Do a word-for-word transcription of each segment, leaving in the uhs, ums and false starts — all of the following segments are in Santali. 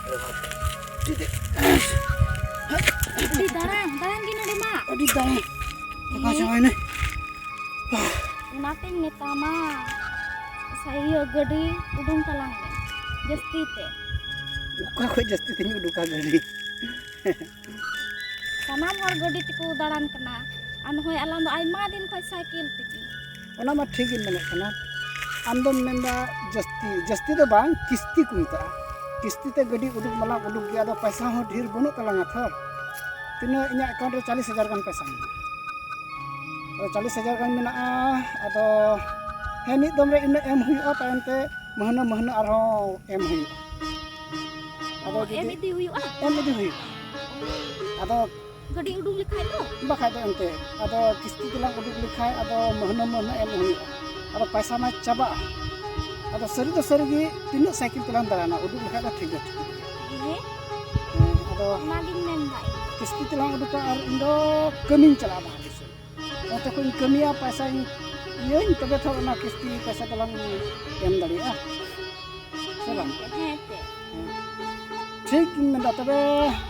ᱟᱹᱰᱤ ᱫᱟᱬᱟᱱ, ᱫᱟᱬᱟᱱ ᱜᱮ ᱱᱚᱰᱮ ᱢᱟ᱾ ᱟᱹᱰᱤ ᱫᱟᱬᱟᱱ᱾ ᱛᱷᱟᱠᱟ ᱪᱟᱵᱟᱭᱮᱱᱟᱹᱧ᱾ ᱚᱱᱟᱛᱮᱧ ᱢᱮᱛᱟᱢᱟ, ᱥᱟ-, ᱤᱭᱟᱹ, ᱜᱟᱹᱰᱤ ᱩᱰᱩᱝ ᱛᱟᱞᱟᱝ ᱢᱮ ᱡᱟᱹᱥᱛᱤ ᱛᱮ᱾ ᱚᱠᱟ ᱠᱷᱚᱡ ᱡᱟᱹᱥᱛᱤ ᱛᱮᱧ ᱩᱰᱩᱠᱟ ᱜᱟᱹᱰᱤ? ᱥᱟᱱᱟᱢ ᱦᱚᱲ ᱜᱟᱹᱰᱤ ᱛᱮᱠᱚ ᱫᱟᱬᱟᱱ ᱠᱟᱱᱟ, ᱟᱨ ᱱᱚᱜᱼᱚᱭ ᱟᱞᱟᱝ ᱫᱚ ᱟᱭᱢᱟ ᱫᱤᱱ ᱠᱷᱚᱡ ᱥᱟᱭᱠᱮᱞ ᱛᱮᱜᱮ᱾ ᱚᱱᱟ ᱢᱟ ᱴᱷᱤᱠ ᱜᱮᱢ ᱢᱮᱱᱮᱫ ᱠᱟᱱᱟ᱾ ᱟᱢ ᱫᱚᱢ ᱢᱮᱱᱫᱟ ᱡᱟᱹᱥᱛᱤ, ᱡᱟᱹᱥᱛᱤ ᱫᱚ ᱵᱟᱝ, ᱠᱤᱥᱛᱤ ᱠᱚ ᱢᱮᱛᱟᱜᱼᱟ᱾ ᱠᱤᱥᱛᱤ ᱛᱮ ᱜᱟᱹᱰᱤ ᱩᱰᱩᱠ ᱢᱟᱞᱟᱝ ᱩᱰᱩᱠ ᱜᱮᱭᱟ, ᱟᱫᱚ ᱯᱚᱭᱥᱟ ᱦᱚᱸ ᱰᱷᱮᱨ ᱵᱟᱹᱱᱩᱜ ᱛᱟᱞᱟᱝᱟ ᱛᱷᱚᱨ᱾ ᱛᱤᱱᱟᱹᱜ ᱤᱧᱟᱹᱜ account ᱨᱮ ᱪᱟᱞᱤᱥ ᱦᱟᱡᱟᱨ ᱜᱟᱱ ᱯᱚᱭᱥᱟ ᱢᱮᱱᱟᱜᱼᱟ᱾ ᱟᱫᱚ ᱪᱟᱞᱤᱥ ᱦᱟᱡᱟᱨ ᱜᱟᱱ ᱢᱮᱱᱟᱜᱼᱟ᱾ ᱟᱫᱚ ᱦᱮᱸ, ᱢᱤᱫ ᱫᱚᱢ ᱨᱮ ᱤᱱᱟᱹᱜ ᱮᱢ ᱦᱩᱭᱩᱜᱼᱟ, ᱛᱟᱭᱚᱢ ᱛᱮ ᱢᱟᱹᱦᱱᱟᱹ ᱢᱟᱹᱦᱱᱟᱹ ᱟᱨᱦᱚᱸ ᱮᱢ ᱦᱩᱭᱩᱜᱼᱟ᱾ ᱟᱫᱚ ᱚ, ᱡᱩᱫᱤ ᱮᱢ ᱤᱫᱤ ᱦᱩᱭᱩᱜᱼᱟ? ᱮᱢ ᱤᱫᱤ ᱦᱩᱭᱩᱜᱼᱟ᱾ ᱟᱫᱚ ᱜᱟᱹᱰᱤ ᱩᱰᱩᱠ ᱞᱮᱠᱷᱟᱡ ᱫᱚ? ᱵᱟᱠᱷᱟᱡ ᱫᱚ ᱮᱱᱛᱮ, ᱟᱫᱚ ᱠᱤᱥᱛᱤ ᱛᱮᱞᱟᱝ ᱩᱰᱩᱠ ᱞᱮᱠᱷᱟᱡ ᱟᱫᱚ ᱢᱟᱹᱦᱱᱟᱹ ᱢᱟᱹᱦᱱᱟᱹ ᱮᱢ ᱦᱩᱭᱩᱜᱼᱟ᱾ ᱟᱫᱚ ᱯᱚᱭᱥᱟ ᱢᱟ ᱪᱟᱵᱟᱜᱼᱟ᱾ ᱟᱫᱚ ᱥᱟᱹᱨᱤ ᱫᱚ ᱥᱟᱹᱨᱤ ᱜᱮ ᱛᱤᱱᱟᱹᱜ ᱥᱟᱭᱠᱮᱞ ᱛᱮᱞᱟᱝ ᱫᱟᱬᱟᱱᱟ, ᱩᱰᱩᱠ ᱞᱮᱠᱷᱟᱡ ᱫᱚ ᱴᱷᱤᱠ ᱫᱚ ᱴᱷᱤᱠ ᱜᱮᱭᱟ᱾ ᱦᱮᱸ? ᱦᱮᱸ, ᱟᱫᱚ ᱚᱱᱟᱜᱤᱧ ᱢᱮᱱᱫᱟ ᱤᱧ᱾ ᱠᱤᱥᱛᱤ ᱛᱮᱞᱟᱝ ᱩᱰᱩᱠᱟ ᱟᱨ ᱤᱧ ᱫᱚ ᱠᱟᱹᱢᱤᱧ ᱪᱟᱞᱟᱜᱼᱟ ᱵᱟᱦᱨᱮ ᱥᱮᱫ᱾ ᱚᱱᱛᱮ ᱠᱷᱚᱡ ᱤᱧ ᱠᱟᱹᱢᱤᱭᱟ, ᱯᱚᱭᱥᱟᱧ ᱤᱭᱟᱹᱧ, ᱛᱚᱵᱮ ᱛᱚ ᱚᱱᱟ ᱠᱤᱥᱛᱤ ᱯᱚᱭᱥᱟ ᱫᱚᱞᱟᱝ ᱮᱢ ᱫᱟᱲᱮᱭᱟᱜᱼᱟ, ᱥᱮ ᱵᱟᱝ? ᱦᱮᱸ ᱛᱮ᱾ ᱴᱷᱤᱠ ᱤᱧ ᱢᱮᱱᱫᱟ, ᱛᱚᱵᱮ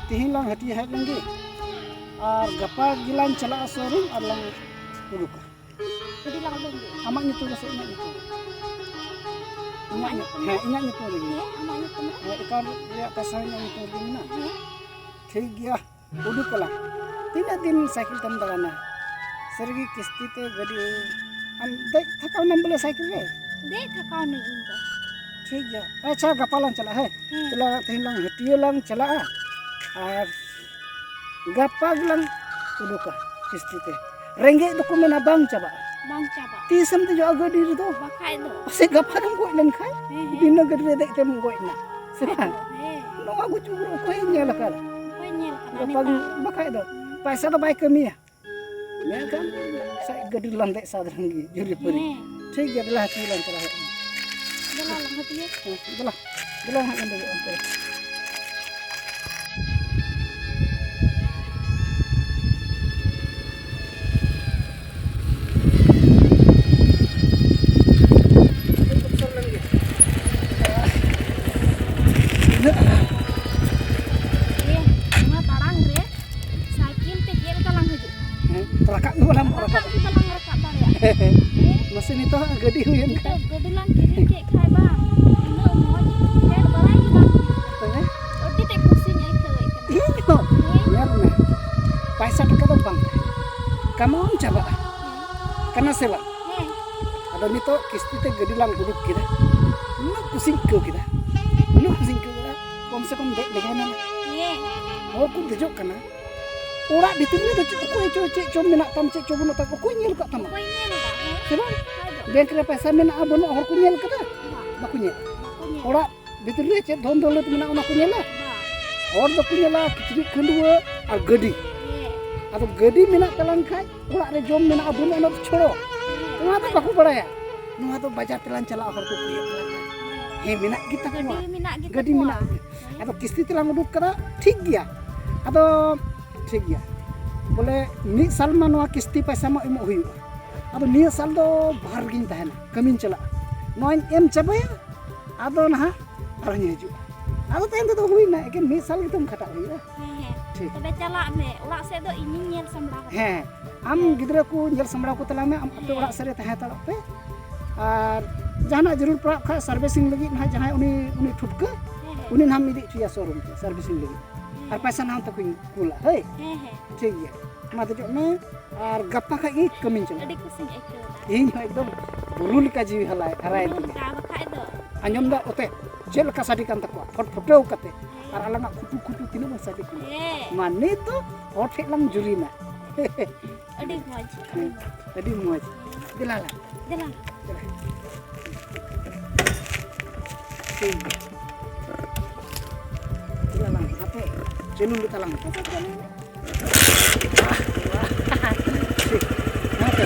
ᱛᱤᱦᱤᱧ ᱞᱟᱝ ᱦᱟᱹᱴᱤᱭᱟᱹ ᱦᱮᱡ ᱞᱮᱱ ᱜᱮ, ᱟᱨ ᱜᱟᱯᱟ ᱜᱮᱞᱟᱝ ᱪᱟᱞᱟᱜᱼᱟ showroom ᱟᱨ ᱞᱟᱝ ᱩᱰᱩᱠᱟ᱾ ᱜᱟᱹᱰᱤ ᱞᱟᱝ ᱩᱰᱩᱠ ᱜᱮ᱾ ᱟᱢᱟᱜ ᱧᱩᱛᱩᱢ ᱨᱮ ᱥᱮ ᱤᱧᱟᱹᱜ ᱧᱩᱛᱩᱢ ᱨᱮ? ᱟᱢᱟᱜ ᱤᱧᱟᱹᱜ ᱧᱩᱛᱩᱢ ᱦᱮᱸ, ᱨᱮ? ᱤᱧᱟᱹᱜ ᱧᱩᱛᱩᱢ ᱨᱮᱜᱮ᱾ ᱦᱮᱸ, ᱟᱢᱟᱜ ᱧᱩᱛᱩᱢ ᱨᱮ? ᱦᱮᱸ, account ᱨᱮᱭᱟᱜ ᱯᱚᱭᱥᱟ ᱦᱚᱸ ᱤᱧᱟᱹᱜ ᱧᱩᱛᱩᱢ ᱨᱮᱜᱮ ᱢᱮᱱᱟᱜᱼᱟ᱾ ᱦᱮᱸ᱾ ᱴᱷᱤᱠ ᱜᱮᱭᱟ, ᱩᱰᱩᱠ ᱟᱞᱟᱝ᱾ ᱛᱤᱱᱟᱹᱜ ᱫᱤᱱ ᱥᱟᱭᱠᱮᱞ ᱛᱮᱢ ᱫᱟᱬᱟᱱᱟ? ᱥᱟᱹᱨᱤᱜᱮ ᱠᱤᱥᱛᱤ ᱛᱮ ᱜᱟᱹᱰᱤ, ᱟᱢ ᱫᱮᱡ ᱛᱷᱟᱠᱟᱣ ᱱᱟᱢ ᱵᱚᱞᱮ ᱥᱟᱭᱠᱮᱞ ᱨᱮ? ᱫᱮᱡ ᱛᱷᱟᱠᱟᱣ ᱱᱟᱹᱧ ᱤᱧ ᱫᱚ᱾ ᱴᱷᱤᱠ ᱜᱮᱭᱟ, ᱟᱪᱪᱷᱟ, ᱜᱟᱯᱟ ᱞᱟᱝ ᱪᱟᱞᱟᱜᱼᱟ, ᱦᱮᱸ? ᱦᱮᱸ᱾ ᱛᱮᱞᱟ, ᱛᱮᱦᱮᱧ ᱞᱟᱝ ᱦᱟᱹᱴᱤᱭᱟᱹ ᱞᱟᱝ ᱪᱟᱞᱟᱜᱼᱟ ᱟᱨ ᱜᱟᱯᱟ ᱜᱮᱞᱟᱝ ᱩᱰᱩᱠᱟ ᱠᱤᱥᱛᱤ ᱛᱮ᱾ ᱨᱮᱸᱜᱮᱡ ᱫᱚᱠᱚ ᱢᱮᱱᱟ ᱵᱟᱝ ᱪᱟᱵᱟᱜᱼᱟ᱾ ᱵᱟᱝ ᱪᱟᱵᱟᱜᱼᱟ᱾ ᱛᱤᱥᱮᱢ ᱫᱮᱡᱚᱜᱼᱟ ᱜᱟᱹᱰᱤ ᱨᱮᱫᱚ? ᱵᱟᱠᱷᱟᱡ ᱫᱚ᱾ ᱯᱟᱥᱮᱡ ᱜᱟᱯᱟ ᱜᱮᱢ ᱜᱚᱡ ᱞᱮᱱᱠᱷᱟᱱ, ᱦᱮᱸ, ᱦᱮᱸ᱾ ᱵᱤᱱᱟᱹ ᱜᱟᱹᱰᱤ ᱨᱮ ᱫᱮᱡ ᱛᱮᱢ ᱜᱚᱡ ᱮᱱᱟ, ᱥᱮ ᱵᱟᱝ? ᱦᱮᱸ᱾ ᱱᱚᱣᱟ ᱜᱩᱡᱩᱜ ᱵᱩᱨᱩ ᱚᱠᱚᱭᱮ ᱧᱮᱞ ᱟᱠᱟᱫᱟ? ᱚᱠᱚᱭ ᱧᱮᱞ ᱟᱠᱟᱫᱟ ᱜᱟᱯᱟ ᱜᱮ, ᱱᱮᱛᱟᱨ? ᱵᱟᱠᱷᱟᱡ ᱫᱚ᱾ ᱯᱟᱭᱥᱟ ᱫᱚ ᱵᱟᱭ ᱠᱟᱹᱢᱤᱭᱟ᱾ ᱢᱮᱱᱠᱷᱟᱱ ᱥᱟᱡ ᱜᱟᱹᱰᱤ ᱨᱮᱞᱟᱝ ᱫᱮᱡ ᱥᱟᱫ ᱞᱮᱱ ᱜᱮ, ᱡᱩᱨᱤ ᱯᱟᱹᱨᱤ᱾ ᱦᱮᱸ᱾ ᱴᱷᱤᱠ ᱜᱮᱭᱟ, ᱫᱮᱞᱟ ᱦᱟᱹᱴᱤᱭᱟᱹ ᱞᱟᱝ ᱪᱟᱞᱟᱣ ᱦᱮᱡ ᱞᱮᱱ᱾ ᱫᱮᱞᱟ ᱞᱟᱝ ᱦᱟᱹᱴᱤᱭᱟᱹ᱾ ᱦᱮᱸ, ᱫᱮᱞᱟ, ᱫᱮᱞᱟ ᱦᱟᱸᱜ ᱵᱚᱱ ᱫᱮᱡᱚᱜᱼᱟ ᱚᱱᱛᱮ ᱨᱮ᱾ ᱛᱤᱱᱟᱹᱜ ᱛᱚ ᱜᱟᱹᱰᱤ ᱦᱩᱭᱮᱱ ᱠᱷᱟᱱ᱾ ᱱᱤᱛᱚᱜ ᱜᱟᱹᱰᱤ ᱞᱟᱝ ᱠᱤᱨᱤᱧ ᱠᱮᱫ ᱠᱷᱟᱱ ᱵᱟᱝ, ᱩᱱᱟᱹᱜ ᱢᱚᱡᱽ ᱯᱷᱮᱰ ᱵᱟᱲᱟᱭ ᱠᱮᱫᱟ᱾ ᱛᱚᱵᱮ? ᱟᱹᱰᱤ ᱛᱮᱫ ᱠᱩᱥᱤᱧ ᱟᱹᱭᱠᱟᱹᱣᱮᱫ ᱠᱟᱱᱟ᱾ ᱤᱧ ᱦᱚᱸ᱾ ᱦᱮᱸ? ᱧᱮᱞ ᱢᱮ, ᱯᱟᱭᱥᱟ ᱴᱟᱠᱟ ᱫᱚ ᱵᱟᱝ ᱛᱟᱦᱮᱱᱟ, ᱠᱟᱢᱟᱣᱟᱢ ᱪᱟᱵᱟᱜᱼᱟ᱾ ᱦᱮᱸ᱾ ᱠᱟᱱᱟ ᱥᱮ ᱵᱟᱝ? ᱦᱮᱸ᱾ ᱟᱫᱚ ᱱᱤᱛᱚᱜ ᱠᱤᱥᱛᱤ ᱛᱮ ᱜᱟᱹᱰᱤ ᱞᱟᱝ ᱩᱰᱩᱠ ᱠᱮᱫᱟ, ᱩᱱᱟᱹᱜ ᱠᱩᱥᱤᱧ ᱟᱹᱭᱠᱟᱹᱣ ᱠᱮᱫᱟ, ᱩᱱᱟᱹᱜ ᱠᱩᱥᱤᱧ ᱟᱹᱭᱠᱟᱹᱣ ᱠᱮᱫᱟ᱾ ᱠᱚᱢ ᱥᱮ ᱠᱚᱢ ᱫᱮᱡ ᱞᱮᱜᱟᱭ ᱱᱟᱞᱮ᱾ ᱦᱮᱸ᱾ ᱦᱚᱲ ᱠᱚ ᱫᱮᱡᱚᱜ ᱠᱟᱱᱟ, ᱚᱲᱟᱜ ᱵᱷᱤᱛᱤᱨ ᱨᱮ ᱫᱚ ᱪᱮᱫ, ᱚᱠᱚᱭ ᱪᱚ ᱪᱮᱫ ᱪᱚ ᱢᱮᱱᱟᱜ ᱛᱟᱢ, ᱪᱮᱫ ᱪᱚ ᱵᱟᱹᱱᱩᱜ ᱛᱟᱢ, ᱚᱠᱚᱭ ᱧᱮᱞ ᱠᱟᱜ ᱛᱟᱢᱟ? ᱚᱠᱚᱭ ᱧᱮᱞ ᱮᱫᱟ? ᱦᱮᱸ? ᱥᱮ ᱵᱟᱝ? ᱠᱷᱟᱡ ᱫᱚ᱾ ᱵᱮᱝᱠ ᱨᱮ ᱯᱚᱭᱥᱟ ᱢᱮᱱᱟᱜᱼᱟ ᱵᱟᱹᱱᱩᱜᱼᱟ, ᱦᱚᱲ ᱠᱚ ᱧᱮᱞ ᱠᱟᱫᱟ? ᱵᱟᱝ᱾ ᱵᱟᱠᱚ ᱧᱮᱞ᱾ ᱵᱟᱠᱚ ᱧᱮᱞ᱾ ᱚᱲᱟᱜ ᱵᱷᱤᱛᱤᱨ ᱨᱮ ᱪᱮᱫ ᱫᱷᱚᱱ ᱫᱚᱣᱞᱚᱛ ᱢᱮᱱᱟᱜᱼᱟ, ᱚᱱᱟ ᱠᱚ ᱧᱮᱞᱟ? ᱵᱟᱝ᱾ ᱦᱚᱲ ᱫᱚᱠᱚ ᱧᱮᱞᱟ ᱠᱤᱪᱨᱤᱡ ᱠᱷᱟᱹᱰᱩᱣᱟᱹ ᱟᱨ ᱜᱟᱹᱰᱤ᱾ ᱦᱮᱸ᱾ ᱟᱫᱚ ᱜᱟᱹᱰᱤ ᱢᱮᱱᱟᱜ ᱛᱟᱞᱟᱝ ᱠᱷᱟᱡ ᱚᱲᱟᱜ ᱨᱮ ᱡᱚᱢ ᱢᱮᱱᱟᱜᱼᱟ ᱵᱟᱹᱱᱩᱜᱼᱟ, ᱚᱱᱟ ᱫᱚ ᱪᱷᱚᱲᱚ᱾ ᱦᱮᱸ᱾ ᱚᱱᱟ ᱫᱚ ᱵᱟᱠᱚ ᱵᱟᱲᱟᱭᱟ᱾ ᱱᱚᱣᱟ ᱫᱚ ᱵᱟᱡᱟᱨ ᱛᱮᱞᱟᱝ ᱪᱟᱞᱟᱜᱼᱟ, ᱦᱚᱲ ᱠᱚ ᱠᱩᱞᱤᱭᱮᱫ ᱛᱟᱞᱟᱝᱟ᱾ ᱦᱮᱸ, ᱢᱮᱱᱟᱜ ᱜᱮ ᱛᱟᱠᱚᱣᱟ᱾ ᱜᱟᱹᱰᱤ ᱢᱮᱱᱟᱜ ᱜᱮ ᱜᱟᱹᱰᱤ ᱛᱟᱠᱚᱣᱟ᱾ ᱢᱮᱱᱟᱜ ᱜᱮ᱾ ᱦᱮᱸ᱾ ᱟᱫᱚ ᱠᱤᱥᱛᱤ ᱛᱮᱞᱟᱝ ᱩᱰᱩᱠ ᱠᱟᱫᱟ, ᱴᱷᱤᱠ ᱜᱮᱭᱟ᱾ ᱟᱫᱚ ᱴᱷᱤᱠ ᱜᱮᱭᱟ, ᱵᱚᱞᱮ ᱢᱤᱫ ᱥᱟᱞ ᱢᱟ ᱱᱚᱣᱟ ᱠᱤᱥᱛᱤ ᱯᱚᱭᱥᱟ ᱢᱟ ᱮᱢᱚᱜ ᱦᱩᱭᱩᱜᱼᱟ᱾ ᱟᱫᱚ ᱱᱤᱭᱟᱹ ᱥᱟᱞ ᱫᱚ ᱵᱟᱦᱨ ᱨᱮᱜᱤᱧ ᱛᱟᱦᱮᱱᱟ, ᱠᱟᱹᱢᱤᱧ ᱪᱟᱞᱟᱜᱼᱟ, ᱱᱚᱣᱟᱧ ᱮᱢ ᱪᱟᱵᱟᱭᱟ, ᱟᱫᱚ ᱱᱟᱦᱟᱜ ᱟᱨᱦᱚᱸᱧ ᱦᱤᱡᱩᱜᱼᱟ᱾ ᱟᱫᱚ ᱛᱟᱭᱚᱢ ᱛᱮᱫᱚ ᱦᱩᱭᱱᱟ, ᱮᱠᱮᱱ ᱢᱤᱫ ᱥᱟᱞ ᱜᱮᱛᱚᱢ ᱠᱷᱟᱴᱟᱜ ᱦᱩᱭᱩᱜᱼᱟ᱾ ᱦᱮᱸ, ᱦᱮᱸ᱾ ᱴᱷᱤᱠ᱾ ᱛᱚᱵᱮ ᱪᱟᱞᱟᱜ ᱢᱮ, ᱚᱲᱟᱜ ᱥᱮᱫ ᱫᱚ ᱤᱧᱤᱧ ᱧᱮᱞ ᱥᱟᱢᱵᱲᱟᱣ ᱠᱟᱢᱟ᱾ ᱦᱮᱸ, ᱟᱢ ᱦᱮᱸ᱾ ᱜᱤᱫᱽᱨᱟᱹ ᱠᱚ ᱧᱮᱞ ᱥᱟᱢᱵᱲᱟᱣ ᱠᱚ ᱛᱟᱞᱟᱝ ᱢᱮ, ᱟᱢ ᱟᱯᱮ ᱦᱮᱸ᱾ ᱚᱲᱟᱜ ᱥᱮᱫ ᱨᱮ ᱛᱟᱦᱮᱸ ᱦᱟᱛᱟᱲᱚᱜ ᱯᱮ᱾ ᱟᱨ ᱡᱟᱦᱟᱱᱟᱜ ᱡᱟᱹᱨᱩᱲ ᱯᱟᱲᱟᱜ ᱠᱷᱟᱡ servicing ᱞᱟᱹᱜᱤᱫ ᱱᱟᱦᱟᱜ ᱡᱟᱦᱟᱸᱭ ᱩᱱᱤ, ᱩᱱᱤ ᱴᱷᱩᱴᱠᱟᱹ, ᱦᱮᱸ, ᱦᱮᱸ᱾ ᱩᱱᱤ ᱱᱟᱦᱟᱜ ᱮᱢ ᱤᱫᱤ ᱦᱚᱪᱚᱭᱟ showroom ᱛᱮ servicing ᱞᱟᱹᱜᱤᱫ᱾ ᱦᱮᱸ᱾ ᱟᱨ ᱯᱚᱭᱥᱟ ᱱᱟᱦᱟᱜ ᱚᱱᱛᱮ ᱠᱷᱚᱱ ᱠᱩᱞᱟ, ᱦᱳᱭ? ᱦᱮᱸ, ᱦᱮᱸ᱾ ᱴᱷᱤᱠ ᱜᱮᱭᱟ, ᱢᱟ ᱫᱮᱡᱚᱜ ᱢᱮ᱾ ᱟᱨ ᱜᱟᱯᱟ ᱠᱷᱟᱡ ᱜᱮ ᱠᱟᱹᱢᱤᱧ ᱪᱟᱞᱟᱜᱼᱟ᱾ ᱟᱹᱰᱤ ᱠᱩᱥᱤᱧ ᱟᱹᱭᱠᱟᱹᱣ ᱮᱫᱟ᱾ ᱤᱧ ᱦᱚᱸ ᱮᱠᱫᱚᱢ ᱵᱩᱨᱩ ᱞᱮᱠᱟ ᱡᱤᱣᱤ ᱦᱟᱞᱟᱭ ᱦᱟᱨᱟᱭᱮᱱ ᱵᱩᱨᱩ ᱛᱤᱧᱟ᱾ ᱞᱮᱠᱟ ᱵᱟᱠᱷᱟᱡ ᱫᱚ᱾ ᱟᱸᱡᱚᱢ ᱫᱟ ᱚᱛᱮ ᱪᱮᱫ ᱞᱮᱠᱟ ᱥᱟᱰᱮ ᱠᱟᱱ ᱛᱟᱠᱚᱣᱟ, ᱯᱷᱚᱴ ᱯᱷᱚᱴᱟᱹᱣ ᱠᱟᱛᱮ᱾ ᱦᱮᱸ᱾ ᱟᱨ ᱟᱞᱟᱝᱟᱜ ᱠᱷᱩᱴᱩ ᱠᱷᱩᱴᱩ ᱛᱤᱱᱟᱹᱜ ᱵᱟᱝ ᱥᱟᱰᱮ ᱠᱟᱱᱟ᱾ ᱦᱮᱸ᱾ ᱢᱟ ᱱᱤᱛ ᱫᱚ ᱦᱚᱲ ᱴᱷᱮᱡ ᱞᱟᱝ ᱡᱩᱨᱤᱱᱟ᱾ ᱟᱹᱰᱤ ᱢᱚᱡᱽ, ᱟᱹᱰᱤ ᱢᱚᱡᱽ᱾ ᱟᱹᱰᱤ ᱢᱚᱡᱽ᱾ ᱫᱮᱞᱟ ᱞᱟᱝ᱾ ᱫᱮᱞᱟ᱾ ᱫᱮᱞᱟ᱾ ᱴᱷᱤᱠ ᱜᱮᱭᱟ᱾ ᱫᱮᱞᱟ ᱞᱟᱝ, ᱟᱯᱮ ᱪᱟᱹᱞᱩ ᱞᱮ ᱛᱟᱞᱟᱝ ᱢᱮ᱾ ᱟᱪᱪᱷᱟ, ᱪᱟᱹᱞᱩ ᱢᱮ᱾ ᱴᱷᱤᱠ᱾ ᱦᱮᱸ, ᱛᱚ᱾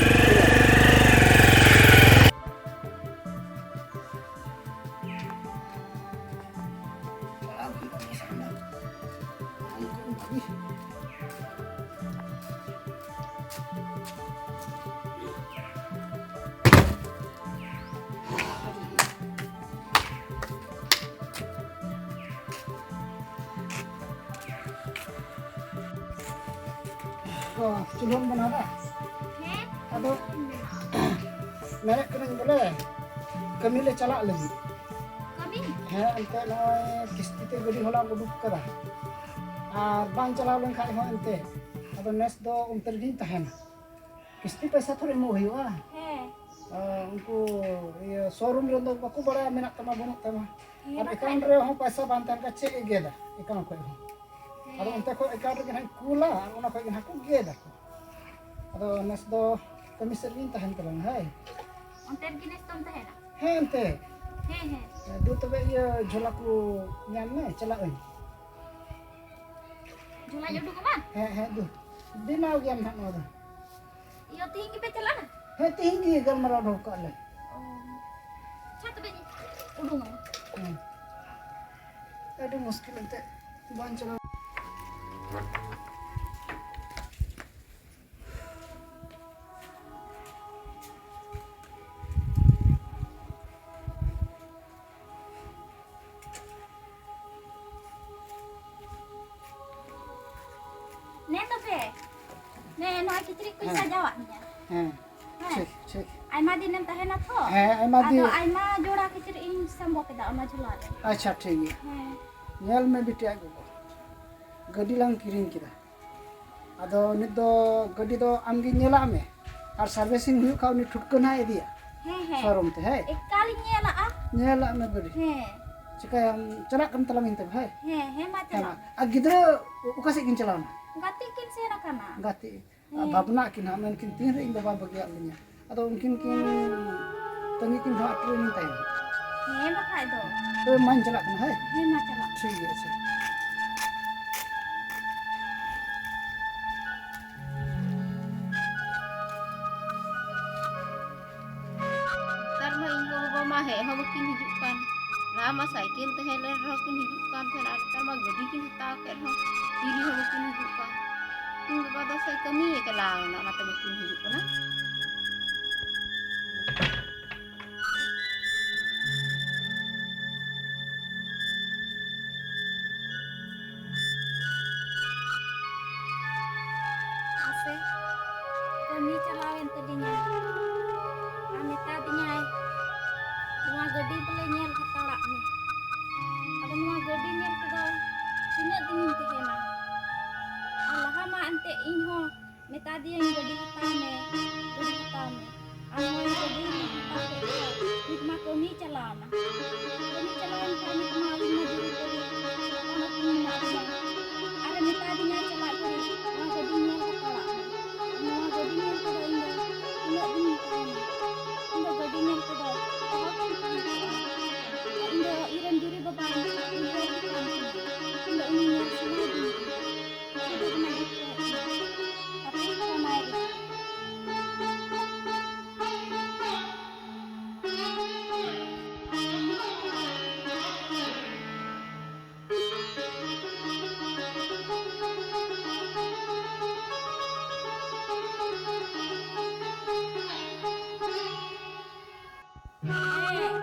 ᱚ, ᱪᱩᱞᱦᱟᱹᱢ ᱵᱮᱱᱟᱣ ᱫᱟ? ᱦᱮᱸ, ᱟᱫᱚ ᱪᱩᱞᱦᱟᱹᱧ ᱵᱮᱱᱟᱣ ᱫᱟ᱾ ᱢᱮᱱᱮᱫ ᱠᱟᱹᱱᱟᱹᱧ ᱵᱚᱞᱮ, ᱠᱟᱹᱢᱤ ᱞᱮ ᱪᱟᱞᱟᱜ ᱞᱟᱹᱜᱤᱫ᱾ ᱠᱟᱹᱢᱤ? ᱦᱮᱸ, ᱮᱱᱛᱮ ᱱᱚᱜᱼᱚᱭ ᱠᱤᱥᱛᱤ ᱛᱮ ᱜᱟᱹᱰᱤ ᱦᱚᱞᱟᱢ ᱩᱰᱩᱠ ᱠᱟᱫᱟ, ᱟᱨ ᱵᱟᱝ ᱪᱟᱞᱟᱣ ᱞᱮᱱᱠᱷᱟᱡ ᱦᱚᱸ ᱮᱱᱛᱮ, ᱟᱫᱚ ᱱᱮᱥ ᱫᱚ ᱚᱱᱛᱮ ᱨᱮᱜᱤᱧ ᱛᱟᱦᱮᱱᱟ᱾ ᱠᱤᱥᱛᱤ ᱯᱚᱭᱥᱟ ᱛᱷᱚᱲᱟ ᱮᱢᱚᱜ ᱦᱩᱭᱩᱜᱼᱟ᱾ ᱦᱮᱸ᱾ ᱟᱨ ᱩᱱᱠᱩ ᱤᱭᱟᱹ ᱥᱳᱨᱩᱢ ᱨᱮᱫᱚ ᱵᱟᱠᱚ ᱵᱟᱲᱟᱭᱟ ᱢᱮᱱᱟᱜ ᱛᱟᱢᱟ ᱵᱟᱹᱱᱩᱜ ᱛᱟᱢᱟ᱾ ᱦᱮᱸ, ᱟᱨ ᱵᱟᱠᱷᱟᱡ ᱮᱠᱟᱣᱩᱱᱴ ᱫᱚ᱾ ᱨᱮᱦᱚᱸ ᱯᱚᱭᱥᱟ ᱵᱟᱝ ᱛᱟᱦᱮᱱ ᱠᱷᱟᱱ ᱪᱮᱫ ᱮ ᱜᱮᱫᱟ ᱮᱠᱟᱣᱩᱱᱴ ᱠᱷᱚᱡ ᱦᱚᱸ? ᱟᱫᱚ ᱦᱮᱸ᱾ ᱚᱱᱛᱮ ᱠᱷᱚᱡ ᱮᱠᱟᱣᱩᱱᱴ ᱨᱮᱜᱮ ᱦᱟᱸᱜ ᱠᱩᱞᱟ ᱟᱨ ᱚᱱᱟ ᱠᱷᱚᱡ ᱜᱮ ᱦᱟᱸᱜ ᱠᱚ ᱜᱮᱫᱟ ᱠᱚ᱾ ᱟᱫᱚ ᱱᱮᱥ ᱫᱚ ᱠᱟᱹᱢᱤ ᱥᱮᱫ ᱨᱮᱜᱤᱧ ᱛᱟᱦᱮᱱ ᱛᱟᱞᱟᱝᱟ, ᱦᱳᱭ᱾ ᱚᱱᱛᱮ ᱨᱮᱜᱮ ᱱᱮᱥ ᱫᱚᱢ ᱛᱟᱦᱮᱱᱟ? ᱦᱮᱸ, ᱮᱱᱛᱮ᱾ ᱦᱮᱸ, ᱦᱮᱸ᱾ ᱫᱩ ᱛᱚᱵᱮ ᱤᱭᱟᱹ ᱡᱷᱚᱞᱟ ᱠᱚ ᱧᱟᱢ ᱢᱮ, ᱪᱟᱞᱟᱜ ᱟᱹᱧ᱾ ᱡᱷᱚᱞᱟᱧ ᱩᱰᱩᱠ ᱟᱢᱟ? ᱦᱮᱸ, ᱦᱮᱸ, ᱫᱩ᱾ ᱵᱮᱱᱟᱣ ᱜᱮᱭᱟᱢ ᱱᱟᱦᱟᱜ ᱱᱚᱣᱟ ᱫᱚ᱾ ᱤᱭᱟᱹ, ᱛᱤᱦᱤᱧ ᱜᱮᱯᱮ ᱪᱟᱞᱟᱜᱼᱟ? ᱦᱮᱸ, ᱛᱤᱦᱤᱧ ᱜᱮ ᱜᱟᱞᱢᱟᱨᱟᱣ ᱫᱚᱦᱚ ᱠᱟᱜ ᱞᱮ᱾ ᱚ᱾ ᱟᱪᱪᱷᱟ, ᱛᱚᱵᱮ ᱩᱰᱩᱝ ᱟᱢᱟ᱾ ᱦᱮᱸ᱾ ᱟᱹᱰᱤ ᱢᱩᱥᱠᱤᱞ ᱮᱱᱛᱮ ᱵᱟᱝ ᱪᱟᱞᱟᱣ᱾ ᱱᱮ ᱛᱚᱵᱮ, ᱱᱮ ᱱᱚᱣᱟ ᱠᱤᱪᱨᱤᱡ ᱠᱚᱧ ᱦᱮᱸ᱾ ᱥᱟᱡᱟᱣᱟᱜ ᱢᱮᱭᱟ᱾ ᱦᱮᱸ᱾ ᱦᱮᱸ᱾ ᱴᱷᱤᱠ, ᱴᱷᱤᱠ᱾ ᱟᱭᱢᱟ ᱫᱤᱱᱮᱢ ᱛᱟᱦᱮᱱᱟ ᱛᱚ᱾ ᱦᱮᱸ, ᱟᱭᱢᱟ ᱟᱫᱚ ᱫᱤᱱ᱾ ᱟᱭᱢᱟ ᱡᱚᱲᱟ ᱠᱤᱪᱨᱤᱡ ᱤᱧ ᱥᱟᱢᱵᱚ ᱠᱮᱫᱟ ᱚᱱᱟ ᱡᱷᱚᱞᱟ ᱨᱮ᱾ ᱟᱪᱪᱷᱟ, ᱴᱷᱤᱠ ᱜᱮᱭᱟ᱾ ᱦᱮᱸ᱾ ᱧᱮᱞ ᱢᱮ ᱵᱤᱴᱤ ᱟᱡ ᱜᱚᱜᱚ, ᱜᱟᱹᱰᱤ ᱞᱟᱝ ᱠᱤᱨᱤᱧ ᱠᱮᱫᱟ᱾ ᱟᱫᱚ ᱱᱤᱛ ᱫᱚ ᱜᱟᱹᱰᱤ ᱫᱚ ᱟᱢᱜᱮ ᱧᱮᱞᱟᱜ ᱢᱮ, ᱟᱨ servicing ᱦᱩᱭᱩᱜ ᱠᱷᱟᱱ ᱩᱱᱤ ᱴᱷᱩᱴᱠᱟᱹ ᱱᱟᱦᱟᱜ ᱤᱫᱤᱭᱟ ᱦᱮᱸ, ᱦᱮᱸ᱾ Showroom ᱛᱮ, ᱦᱮᱸ? ᱮᱠᱟᱞᱤᱧ ᱧᱮᱞᱟᱜᱼᱟ᱾ ᱧᱮᱞᱟᱜ ᱢᱮ ᱜᱟᱹᱰᱤ᱾ ᱦᱮᱸ᱾ ᱪᱤᱠᱟᱹᱭᱟᱢ, ᱪᱟᱞᱟᱜ ᱠᱟᱱ ᱛᱟᱞᱟᱝ ᱤᱧ ᱛᱚᱵᱮ, ᱦᱮᱸ? ᱦᱮᱸ, ᱦᱮᱸ, ᱢᱟ ᱦᱮᱸ, ᱢᱟ᱾ ᱪᱟᱞᱟᱜ ᱢᱮ᱾ ᱟᱨ ᱜᱤᱫᱽᱨᱟᱹ ᱚᱠᱟ ᱥᱮᱫ ᱠᱤᱱ ᱪᱟᱞᱟᱣᱱᱟ? ᱜᱟᱛᱮ ᱠᱤᱱ ᱥᱮᱱ ᱟᱠᱟᱱᱟ᱾ ᱜᱟᱛᱮ? ᱦᱮᱸ᱾ ᱵᱷᱟᱵᱽᱱᱟᱜ ᱠᱤᱱ ᱦᱟᱸᱜ, ᱢᱮᱱᱠᱤᱱ ᱛᱤᱱ ᱨᱮ ᱤᱧ ᱵᱟᱵᱟ ᱵᱟᱹᱜᱤᱭᱟᱫ ᱞᱤᱧᱟ᱾ ᱟᱫᱚ ᱩᱱᱠᱤᱱ ᱠᱤᱱ ᱛᱟᱺᱜᱤ ᱠᱤᱱ ᱫᱚ ᱦᱟᱸᱜ ᱴᱨᱮᱱ ᱛᱟᱭᱚᱢ᱾ ᱦᱮᱸ, ᱵᱟᱠᱷᱟᱡ ᱫᱚ᱾ ᱛᱚᱵᱮ ᱢᱟᱧ ᱪᱟᱞᱟᱜ ᱠᱟᱱᱟ, ᱦᱳᱭ? ᱦᱮᱸ, ᱢᱟ ᱪᱟᱞᱟᱜ᱾ ᱴᱷᱤᱠ ᱜᱮᱭᱟ, ᱟᱪᱪᱷᱟ᱾ ᱱᱮᱛᱟᱨ ᱢᱟ ᱤᱧ ᱜᱚ ᱵᱟᱵᱟ ᱢᱟ ᱦᱮᱡ ᱦᱚᱸ ᱵᱟᱹᱠᱤᱱ ᱦᱤᱡᱩᱜ ᱠᱟᱱ᱾ ᱞᱟᱦᱟ ᱢᱟ ᱥᱟᱭᱠᱮᱞ ᱛᱟᱦᱮᱸ ᱞᱮᱱ ᱨᱮᱦᱚᱸ ᱠᱤᱱ ᱦᱤᱡᱩᱜ ᱠᱟᱱ ᱛᱟᱦᱮᱸᱱ, ᱟᱨ ᱱᱮᱛᱟᱨ ᱢᱟ ᱜᱟᱹᱰᱤ ᱠᱤᱱ ᱦᱟᱛᱟᱣ ᱠᱮᱫ ᱨᱮᱦᱚᱸ ᱦᱤᱨᱤ ᱦᱚᱸ ᱵᱟᱹᱠᱤᱱ ᱦᱤᱡᱩᱜ ᱠᱟᱱ᱾ ᱤᱧ ᱵᱟᱵᱟ ᱫᱚ ᱥᱮ ᱠᱟᱹᱢᱤᱭᱮ ᱪᱟᱞᱟᱣ ᱮᱱᱟ, ᱚᱱᱟᱛᱮ ᱵᱟᱹᱠᱤᱱ ᱦᱤᱡᱩᱜ ᱠᱟᱱᱟ᱾ ᱢᱟᱥᱮ, ᱠᱟᱹᱢᱤ ᱪᱟᱞᱟᱣᱮᱱ ᱛᱟᱹᱞᱤᱧᱟ᱾ ᱟᱨ ᱢᱮᱛᱟ ᱫᱤᱭᱟᱹᱧ, "ᱜᱟᱹᱰᱤ ᱦᱟᱛᱟᱣ ᱢᱮ, ᱜᱟᱹᱰᱤ ᱦᱟᱛᱟᱣ ᱢᱮ᱾ ᱟᱨ ᱱᱚᱜᱼᱚᱭ ᱜᱟᱹᱰᱤ ᱦᱟᱛᱟᱣ ᱠᱮᱫ ᱠᱷᱟᱱ ᱱᱤᱛ ᱢᱟ ᱠᱟᱹᱢᱤ ᱪᱟᱞᱟᱣᱱᱟ᱾ ᱠᱟᱹᱢᱤ ᱪᱟᱞᱟᱣᱮᱱ ᱠᱷᱟᱱ ᱱᱤᱛ ᱢᱟ ᱟᱹᱞᱤᱧ ᱢᱟ ᱡᱩᱨᱤ ᱯᱟᱹᱨᱤ ᱟᱯᱟᱱ ᱟᱹᱯᱤᱱ ᱢᱮᱱᱟᱜ ᱞᱤᱧᱟ᱾ ᱟᱨᱮ ᱢᱮᱛᱟ ᱫᱤᱧᱟ ᱪᱟᱞᱟᱜ ᱜᱷᱟᱹᱲᱤᱡ, 'ᱱᱚᱣᱟ ᱜᱟᱹᱰᱤ ᱧᱮᱞ ᱦᱟᱛᱟᱲᱟᱜ ᱢᱮ᱾ ᱱᱚᱣᱟ ᱜᱟᱹᱰᱤ ᱧᱮᱞ ᱛᱮᱫᱚ ᱤᱧ ᱫᱚ ᱛᱤᱱᱟᱹᱜ ᱫᱤᱱᱤᱧ ᱛᱟᱦᱮᱱᱟ? ᱤᱧ ᱫᱚ ᱜᱟᱹᱰᱤ ᱧᱮᱞ ᱛᱮᱫᱚ ᱚᱦᱚ ᱜᱤᱧ ᱛᱟᱦᱮᱸ ᱠᱚᱜᱼᱟ᱾ ᱤᱧ ᱫᱚ ᱤᱧᱨᱮᱱ ᱡᱩᱨᱤ ᱵᱟᱵᱟᱧ ᱩᱭᱦᱟᱹᱨ ᱠᱟᱱ ᱛᱤᱧᱟ᱾ ᱤᱧ ᱫᱚ ᱩᱱᱤ ᱧᱮᱞ ᱥᱟᱱᱟᱭᱤᱫᱤᱧ ᱠᱟᱱᱟ᱾ ᱟᱹᱰᱤ ᱡᱳᱨ ᱢᱟᱱᱮ ᱤᱪᱪᱷᱟᱹ ᱦᱮᱡ ᱮᱱᱟ᱾ ᱦᱟᱯᱮᱧ ᱯᱷᱳᱱᱟᱭ ᱞᱮᱜᱮ᱾ ᱦᱮᱸ᱾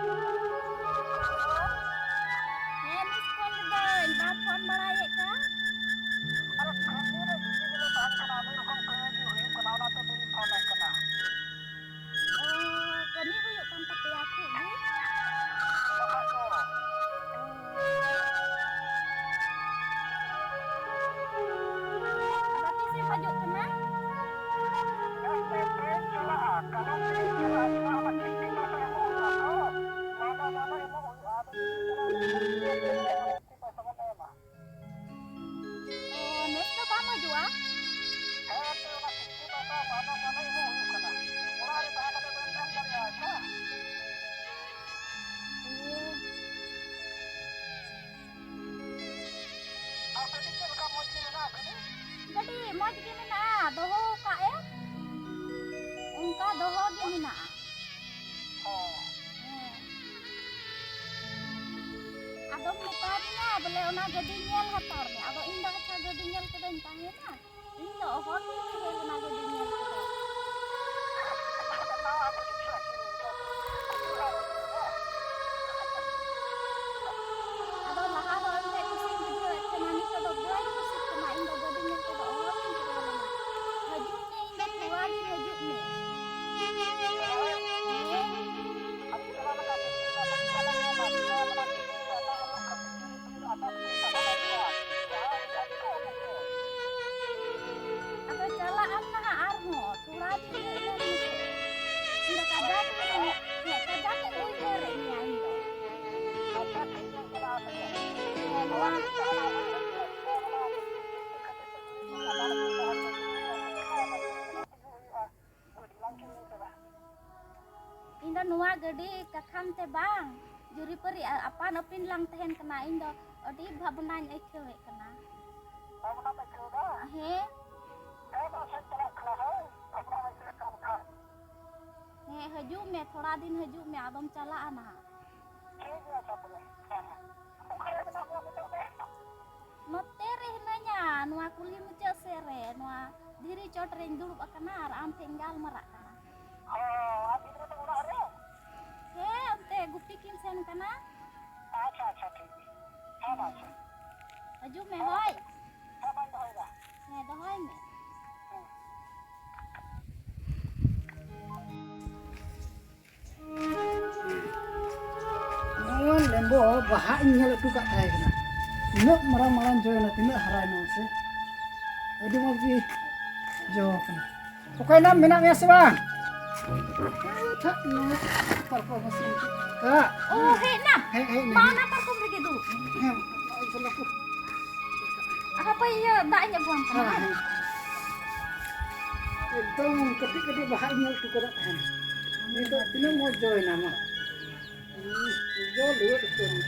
ᱦᱮᱸ, miss call ᱞᱤᱫᱟᱹᱧ, ᱵᱟᱢ ᱯᱷᱳᱱ ᱵᱟᱲᱟᱭᱮᱫ ᱠᱟᱱ? ᱟᱨᱮ, ᱠᱟᱹᱢᱤ ᱨᱮ busy ᱜᱮᱞᱮ ᱛᱟᱦᱮᱱ ᱠᱟᱱᱟ, ᱟᱹᱰᱤ ᱨᱚᱠᱚᱢ ᱠᱟᱹᱢᱤ ᱜᱮ ᱦᱩᱭᱩᱜ ᱠᱟᱱᱟ, ᱚᱱᱟᱛᱮ ᱵᱟᱹᱧ ᱯᱷᱳᱱᱮᱫ ᱠᱟᱱᱟ᱾ ᱚ, ᱠᱟᱹᱢᱤ ᱦᱩᱭᱩᱜ ᱠᱟᱱ ᱛᱟᱯᱮᱭᱟ ᱠᱷᱩᱵ ᱜᱮ? ᱵᱟᱠᱷᱟᱡ ᱫᱚ᱾ ᱟᱫᱚ ᱛᱤᱥᱮᱢ ᱦᱤᱡᱩᱜ ᱠᱟᱱᱟ? ᱦᱮᱸ, ᱛᱮᱦᱮᱧ ᱪᱟᱞᱟᱜᱼᱟ, ᱠᱟᱞᱚᱢ ᱛᱮᱧ ᱪᱟᱞᱟᱜᱼᱟ, ᱚᱱᱟ ᱠᱤᱥᱛᱤ ᱯᱚᱭᱥᱟ ᱮᱢᱚᱜ ᱦᱩᱭᱩᱜᱼᱟ ᱛᱚ, ᱢᱟᱦᱱᱟ ᱢᱟᱦᱱᱟ ᱮᱢᱚᱜ ᱦᱩᱭᱩᱜᱼᱟ, ᱟᱫᱚ ᱛᱤᱥ ᱪᱟᱞᱟᱜ ᱦᱩᱭᱩᱜᱼᱟ, ᱠᱤᱥᱛᱤ ᱯᱚᱭᱥᱟ ᱵᱚᱱ ᱮᱢᱟ᱾ ᱚ, ᱱᱮᱥ ᱫᱚ ᱵᱟᱢ ᱦᱤᱡᱩᱜᱼᱟ? ᱦᱮᱸ, ᱮᱱᱛᱮ ᱚᱱᱟ ᱠᱤᱥᱛᱤ ᱯᱚᱭᱥᱟ ᱢᱟᱦᱱᱟ ᱢᱟᱦᱱᱟ ᱮᱢᱚᱜ ᱦᱩᱭᱩᱜ ᱠᱟᱱᱟ᱾ ᱚᱲᱟᱜ ᱨᱮ ᱛᱟᱦᱮᱸ ᱠᱟᱛᱮ ᱫᱚ ᱮᱢ ᱫᱟᱲᱮᱭᱟᱜᱼᱟ, ᱟᱪᱪᱷᱟ? ᱚ᱾ ᱟᱨ ᱜᱟᱹᱰᱤ ᱪᱮᱫ ᱞᱮᱠᱟ, ᱢᱚᱡᱽ ᱜᱮ ᱢᱮᱱᱟᱜᱼᱟ ᱜᱟᱹᱰᱤ? ᱜᱟᱹᱰᱤ ᱢᱚᱡᱽ ᱜᱮ ᱢᱮᱱᱟᱜᱼᱟ, ᱫᱚᱦᱚ ᱟᱠᱟᱫ ᱮ᱾ ᱚᱱᱠᱟ ᱫᱚᱦᱚ ᱜᱮ ᱢᱮᱱᱟᱜᱼᱟ᱾ ᱚ᱾ ᱦᱮᱸ᱾ ᱟᱫᱚᱢ ᱢᱮᱛᱟᱫᱤᱧᱟ ᱵᱚᱞᱮ ᱚᱱᱟ ᱜᱟᱹᱰᱤ ᱧᱮᱞ ᱦᱟᱛᱟᱲ ᱢᱮ᱾ ᱟᱫᱚ ᱤᱧ ᱫᱚ ᱟᱪᱪᱷᱟ ᱜᱟᱹᱰᱤ ᱧᱮᱞ ᱠᱮᱫᱟᱧ ᱛᱟᱦᱮᱱᱟ᱾ ᱤᱧ ᱫᱚ ᱚᱦᱚ ᱜᱤᱧ ᱛᱟᱦᱮᱸ ᱞᱮᱱᱟ ᱜᱟᱹᱰᱤ ᱧᱮᱞ ᱠᱮᱫᱟ᱾ ᱟᱫᱚ ᱞᱟᱦᱟ ᱫᱚ ᱮᱱᱛᱮ ᱠᱩᱥᱤᱧ ᱵᱩᱡᱷᱟᱹᱣᱮᱫ ᱛᱟᱦᱮᱱᱟ, ᱱᱤᱛᱚᱜ ᱫᱚ ᱵᱟᱹᱧ ᱠᱩᱥᱤᱜ ᱠᱟᱱᱟ᱾ ᱤᱧ ᱫᱚ ᱜᱟᱹᱰᱤ ᱧᱮᱞ ᱛᱮᱫᱚ ᱚᱦᱚ ᱜᱤᱧ ᱛᱟᱦᱮᱸ ᱞᱮᱱᱟ᱾ ᱦᱤᱡᱩᱜ ᱢᱮ, ᱤᱧ ᱫᱚ ᱛᱷᱚᱲᱟ ᱜᱤᱧ ᱦᱤᱡᱩᱜ ᱢᱮ᱾ ᱟᱫᱚ ᱪᱟᱞᱟᱜ ᱟᱢ ᱤᱧ ᱫᱚ ᱱᱚᱣᱟ ᱜᱟᱹᱰᱤ ᱠᱟᱠᱷᱟᱱ ᱛᱮ ᱵᱟᱝ, ᱡᱩᱨᱤᱯᱟᱹᱨᱤ ᱟ-, ᱟᱯᱟᱱ ᱟᱹᱯᱤᱱ ᱞᱟᱝ ᱛᱟᱦᱮᱱ ᱠᱟᱱᱟ᱾ ᱤᱧ ᱫᱚ ᱟᱹᱰᱤ ᱵᱷᱟᱵᱽᱱᱟᱧ ᱟᱹᱭᱠᱟᱹᱣᱮᱫ ᱠᱟᱱᱟ᱾ ᱵᱷᱟᱵᱽᱱᱟᱢ ᱟᱹᱭᱠᱟᱹᱣ ᱮᱫᱟ? ᱦᱮᱸ᱾ ᱦᱮᱸ, ᱢᱟ ᱥᱮᱧ ᱪᱟᱞᱟᱜ ᱠᱟᱱᱟ, ᱦᱳᱭ, ᱵᱷᱟᱵᱽᱱᱟᱢ ᱟᱹᱭᱠᱟᱹᱣᱮᱫ ᱠᱟᱱ ᱠᱷᱟᱱ᱾ ᱦᱮᱸ, ᱦᱤᱡᱩᱜ ᱢᱮ, ᱛᱷᱚᱲᱟ ᱫᱤᱱ ᱦᱤᱡᱩᱜ ᱢᱮ, ᱟᱫᱚᱢ ᱪᱟᱞᱟᱜᱼᱟ ᱱᱟᱦᱟᱜ᱾ ᱴᱷᱤᱠ ᱜᱮᱭᱟ, ᱟᱪᱪᱷᱟ ᱛᱚᱵᱮ᱾ ᱦᱮᱸ, ᱦᱮᱸ᱾ ᱚᱠᱟᱨᱮ ᱢᱮᱱᱟᱜ ᱢᱮᱭᱟ ᱱᱤᱛᱚᱜ ᱫᱚ? ᱱᱚᱛᱮ ᱨᱮ ᱦᱤᱱᱟᱹᱧᱟ, ᱱᱚᱣᱟ ᱠᱩᱞᱦᱤ ᱢᱩᱪᱟᱹᱫ ᱥᱮᱫ ᱨᱮ, ᱱᱚᱣᱟ ᱫᱷᱤᱨᱤ ᱪᱚᱴ ᱨᱮᱧ ᱫᱩᱲᱩᱵ ᱟᱠᱟᱱᱟ ᱟᱨ ᱟᱢ ᱴᱷᱮᱱ ᱤᱧ ᱜᱟᱞᱢᱟᱨᱟᱜ ᱠᱟᱱᱟ᱾ ᱚ, ᱟᱨ ᱜᱤᱫᱽᱨᱟᱹ ᱫᱚ ᱚᱲᱟᱜ ᱨᱮ? ᱦᱮᱸ, ᱚᱱᱛᱮ ᱜᱩᱯᱤ ᱠᱤᱱ ᱥᱮᱱ ᱠᱟᱱᱟ᱾ ᱟᱪᱪᱷᱟ, ᱟᱪᱪᱷᱟ, ᱴᱷᱤᱠ ᱜᱮᱭᱟ᱾ ᱦᱮᱸ, ᱢᱟ, ᱟᱪᱪᱷᱟ᱾ ᱦᱤᱡᱩᱜ ᱢᱮ, ᱦᱳᱭ᱾ ᱦᱮᱸ, ᱢᱟᱧ ᱫᱚᱦᱚᱭᱮᱫᱟ᱾ ᱦᱮᱸ, ᱫᱚᱦᱚᱭ ᱢᱮ᱾ ᱦᱮᱸ᱾ ᱱᱚᱣᱟ ᱞᱮᱢᱵᱚ ᱵᱟᱦᱟ ᱤᱧ ᱧᱮᱞ ᱦᱚᱴᱚ ᱠᱟᱜ ᱛᱟᱦᱮᱸ ᱠᱟᱱᱟ᱾ ᱛᱤᱱᱟᱹᱜ ᱢᱟᱨᱟᱝ ᱢᱟᱨᱟᱝ ᱡᱚᱭᱮᱱᱟ, ᱛᱤᱱᱟᱹᱜ ᱦᱟᱨᱟᱭᱮᱱᱟ ᱢᱟᱥᱮ᱾ ᱟᱹᱰᱤ ᱢᱚᱡᱽ ᱜᱮ ᱡᱚ ᱠᱟᱱᱟ᱾ ᱚᱠᱚᱭ ᱱᱟᱢ, ᱢᱮᱱᱟᱜ ᱢᱮᱭᱟ ᱥᱮ ᱵᱟᱝ? ᱟᱪᱪᱷᱟ, ᱱᱚᱣᱟ ᱯᱟᱨᱠᱚᱢ ᱦᱚᱸ ᱥᱮ ᱪᱮᱫ ᱠᱟ? ᱚ, ᱦᱮᱡ ᱱᱟᱢ? ᱦᱮᱡ, ᱦᱮᱡ ᱱᱟᱹᱧ᱾ ᱢᱟ, ᱚᱱᱟ ᱯᱟᱨᱠᱚᱢ ᱨᱮᱜᱮ ᱫᱩᱲᱩᱵ ᱢᱮ᱾ ᱦᱮᱸ, ᱱᱚᱜᱼᱚᱭ ᱡᱚᱞᱟ ᱠᱚ᱾ ᱦᱟᱯᱮ, ᱤᱭᱟᱹ, ᱫᱟᱜ ᱤᱧ ᱟᱹᱜᱩᱣᱟᱢ ᱠᱟᱱᱟ᱾ ᱦᱮᱸ, ᱦᱮᱸ᱾ ᱮᱠᱫᱚᱢ ᱠᱟᱹᱴᱤᱡ ᱠᱟᱹᱴᱤᱡ ᱵᱟᱦᱟ ᱤᱧ ᱧᱮᱞ ᱦᱚᱴᱚ ᱠᱟᱫᱟ ᱛᱟᱦᱮᱱ᱾ ᱱᱤᱛᱚᱜ ᱛᱤᱱᱟᱹᱜ ᱢᱚᱡᱽ ᱡᱚᱭᱮᱱᱟ, ᱢᱟ᱾ ᱦᱩᱸ, ᱡᱚ ᱞᱮᱣᱮᱫ ᱩᱛᱟᱹᱨ ᱮᱱᱟ᱾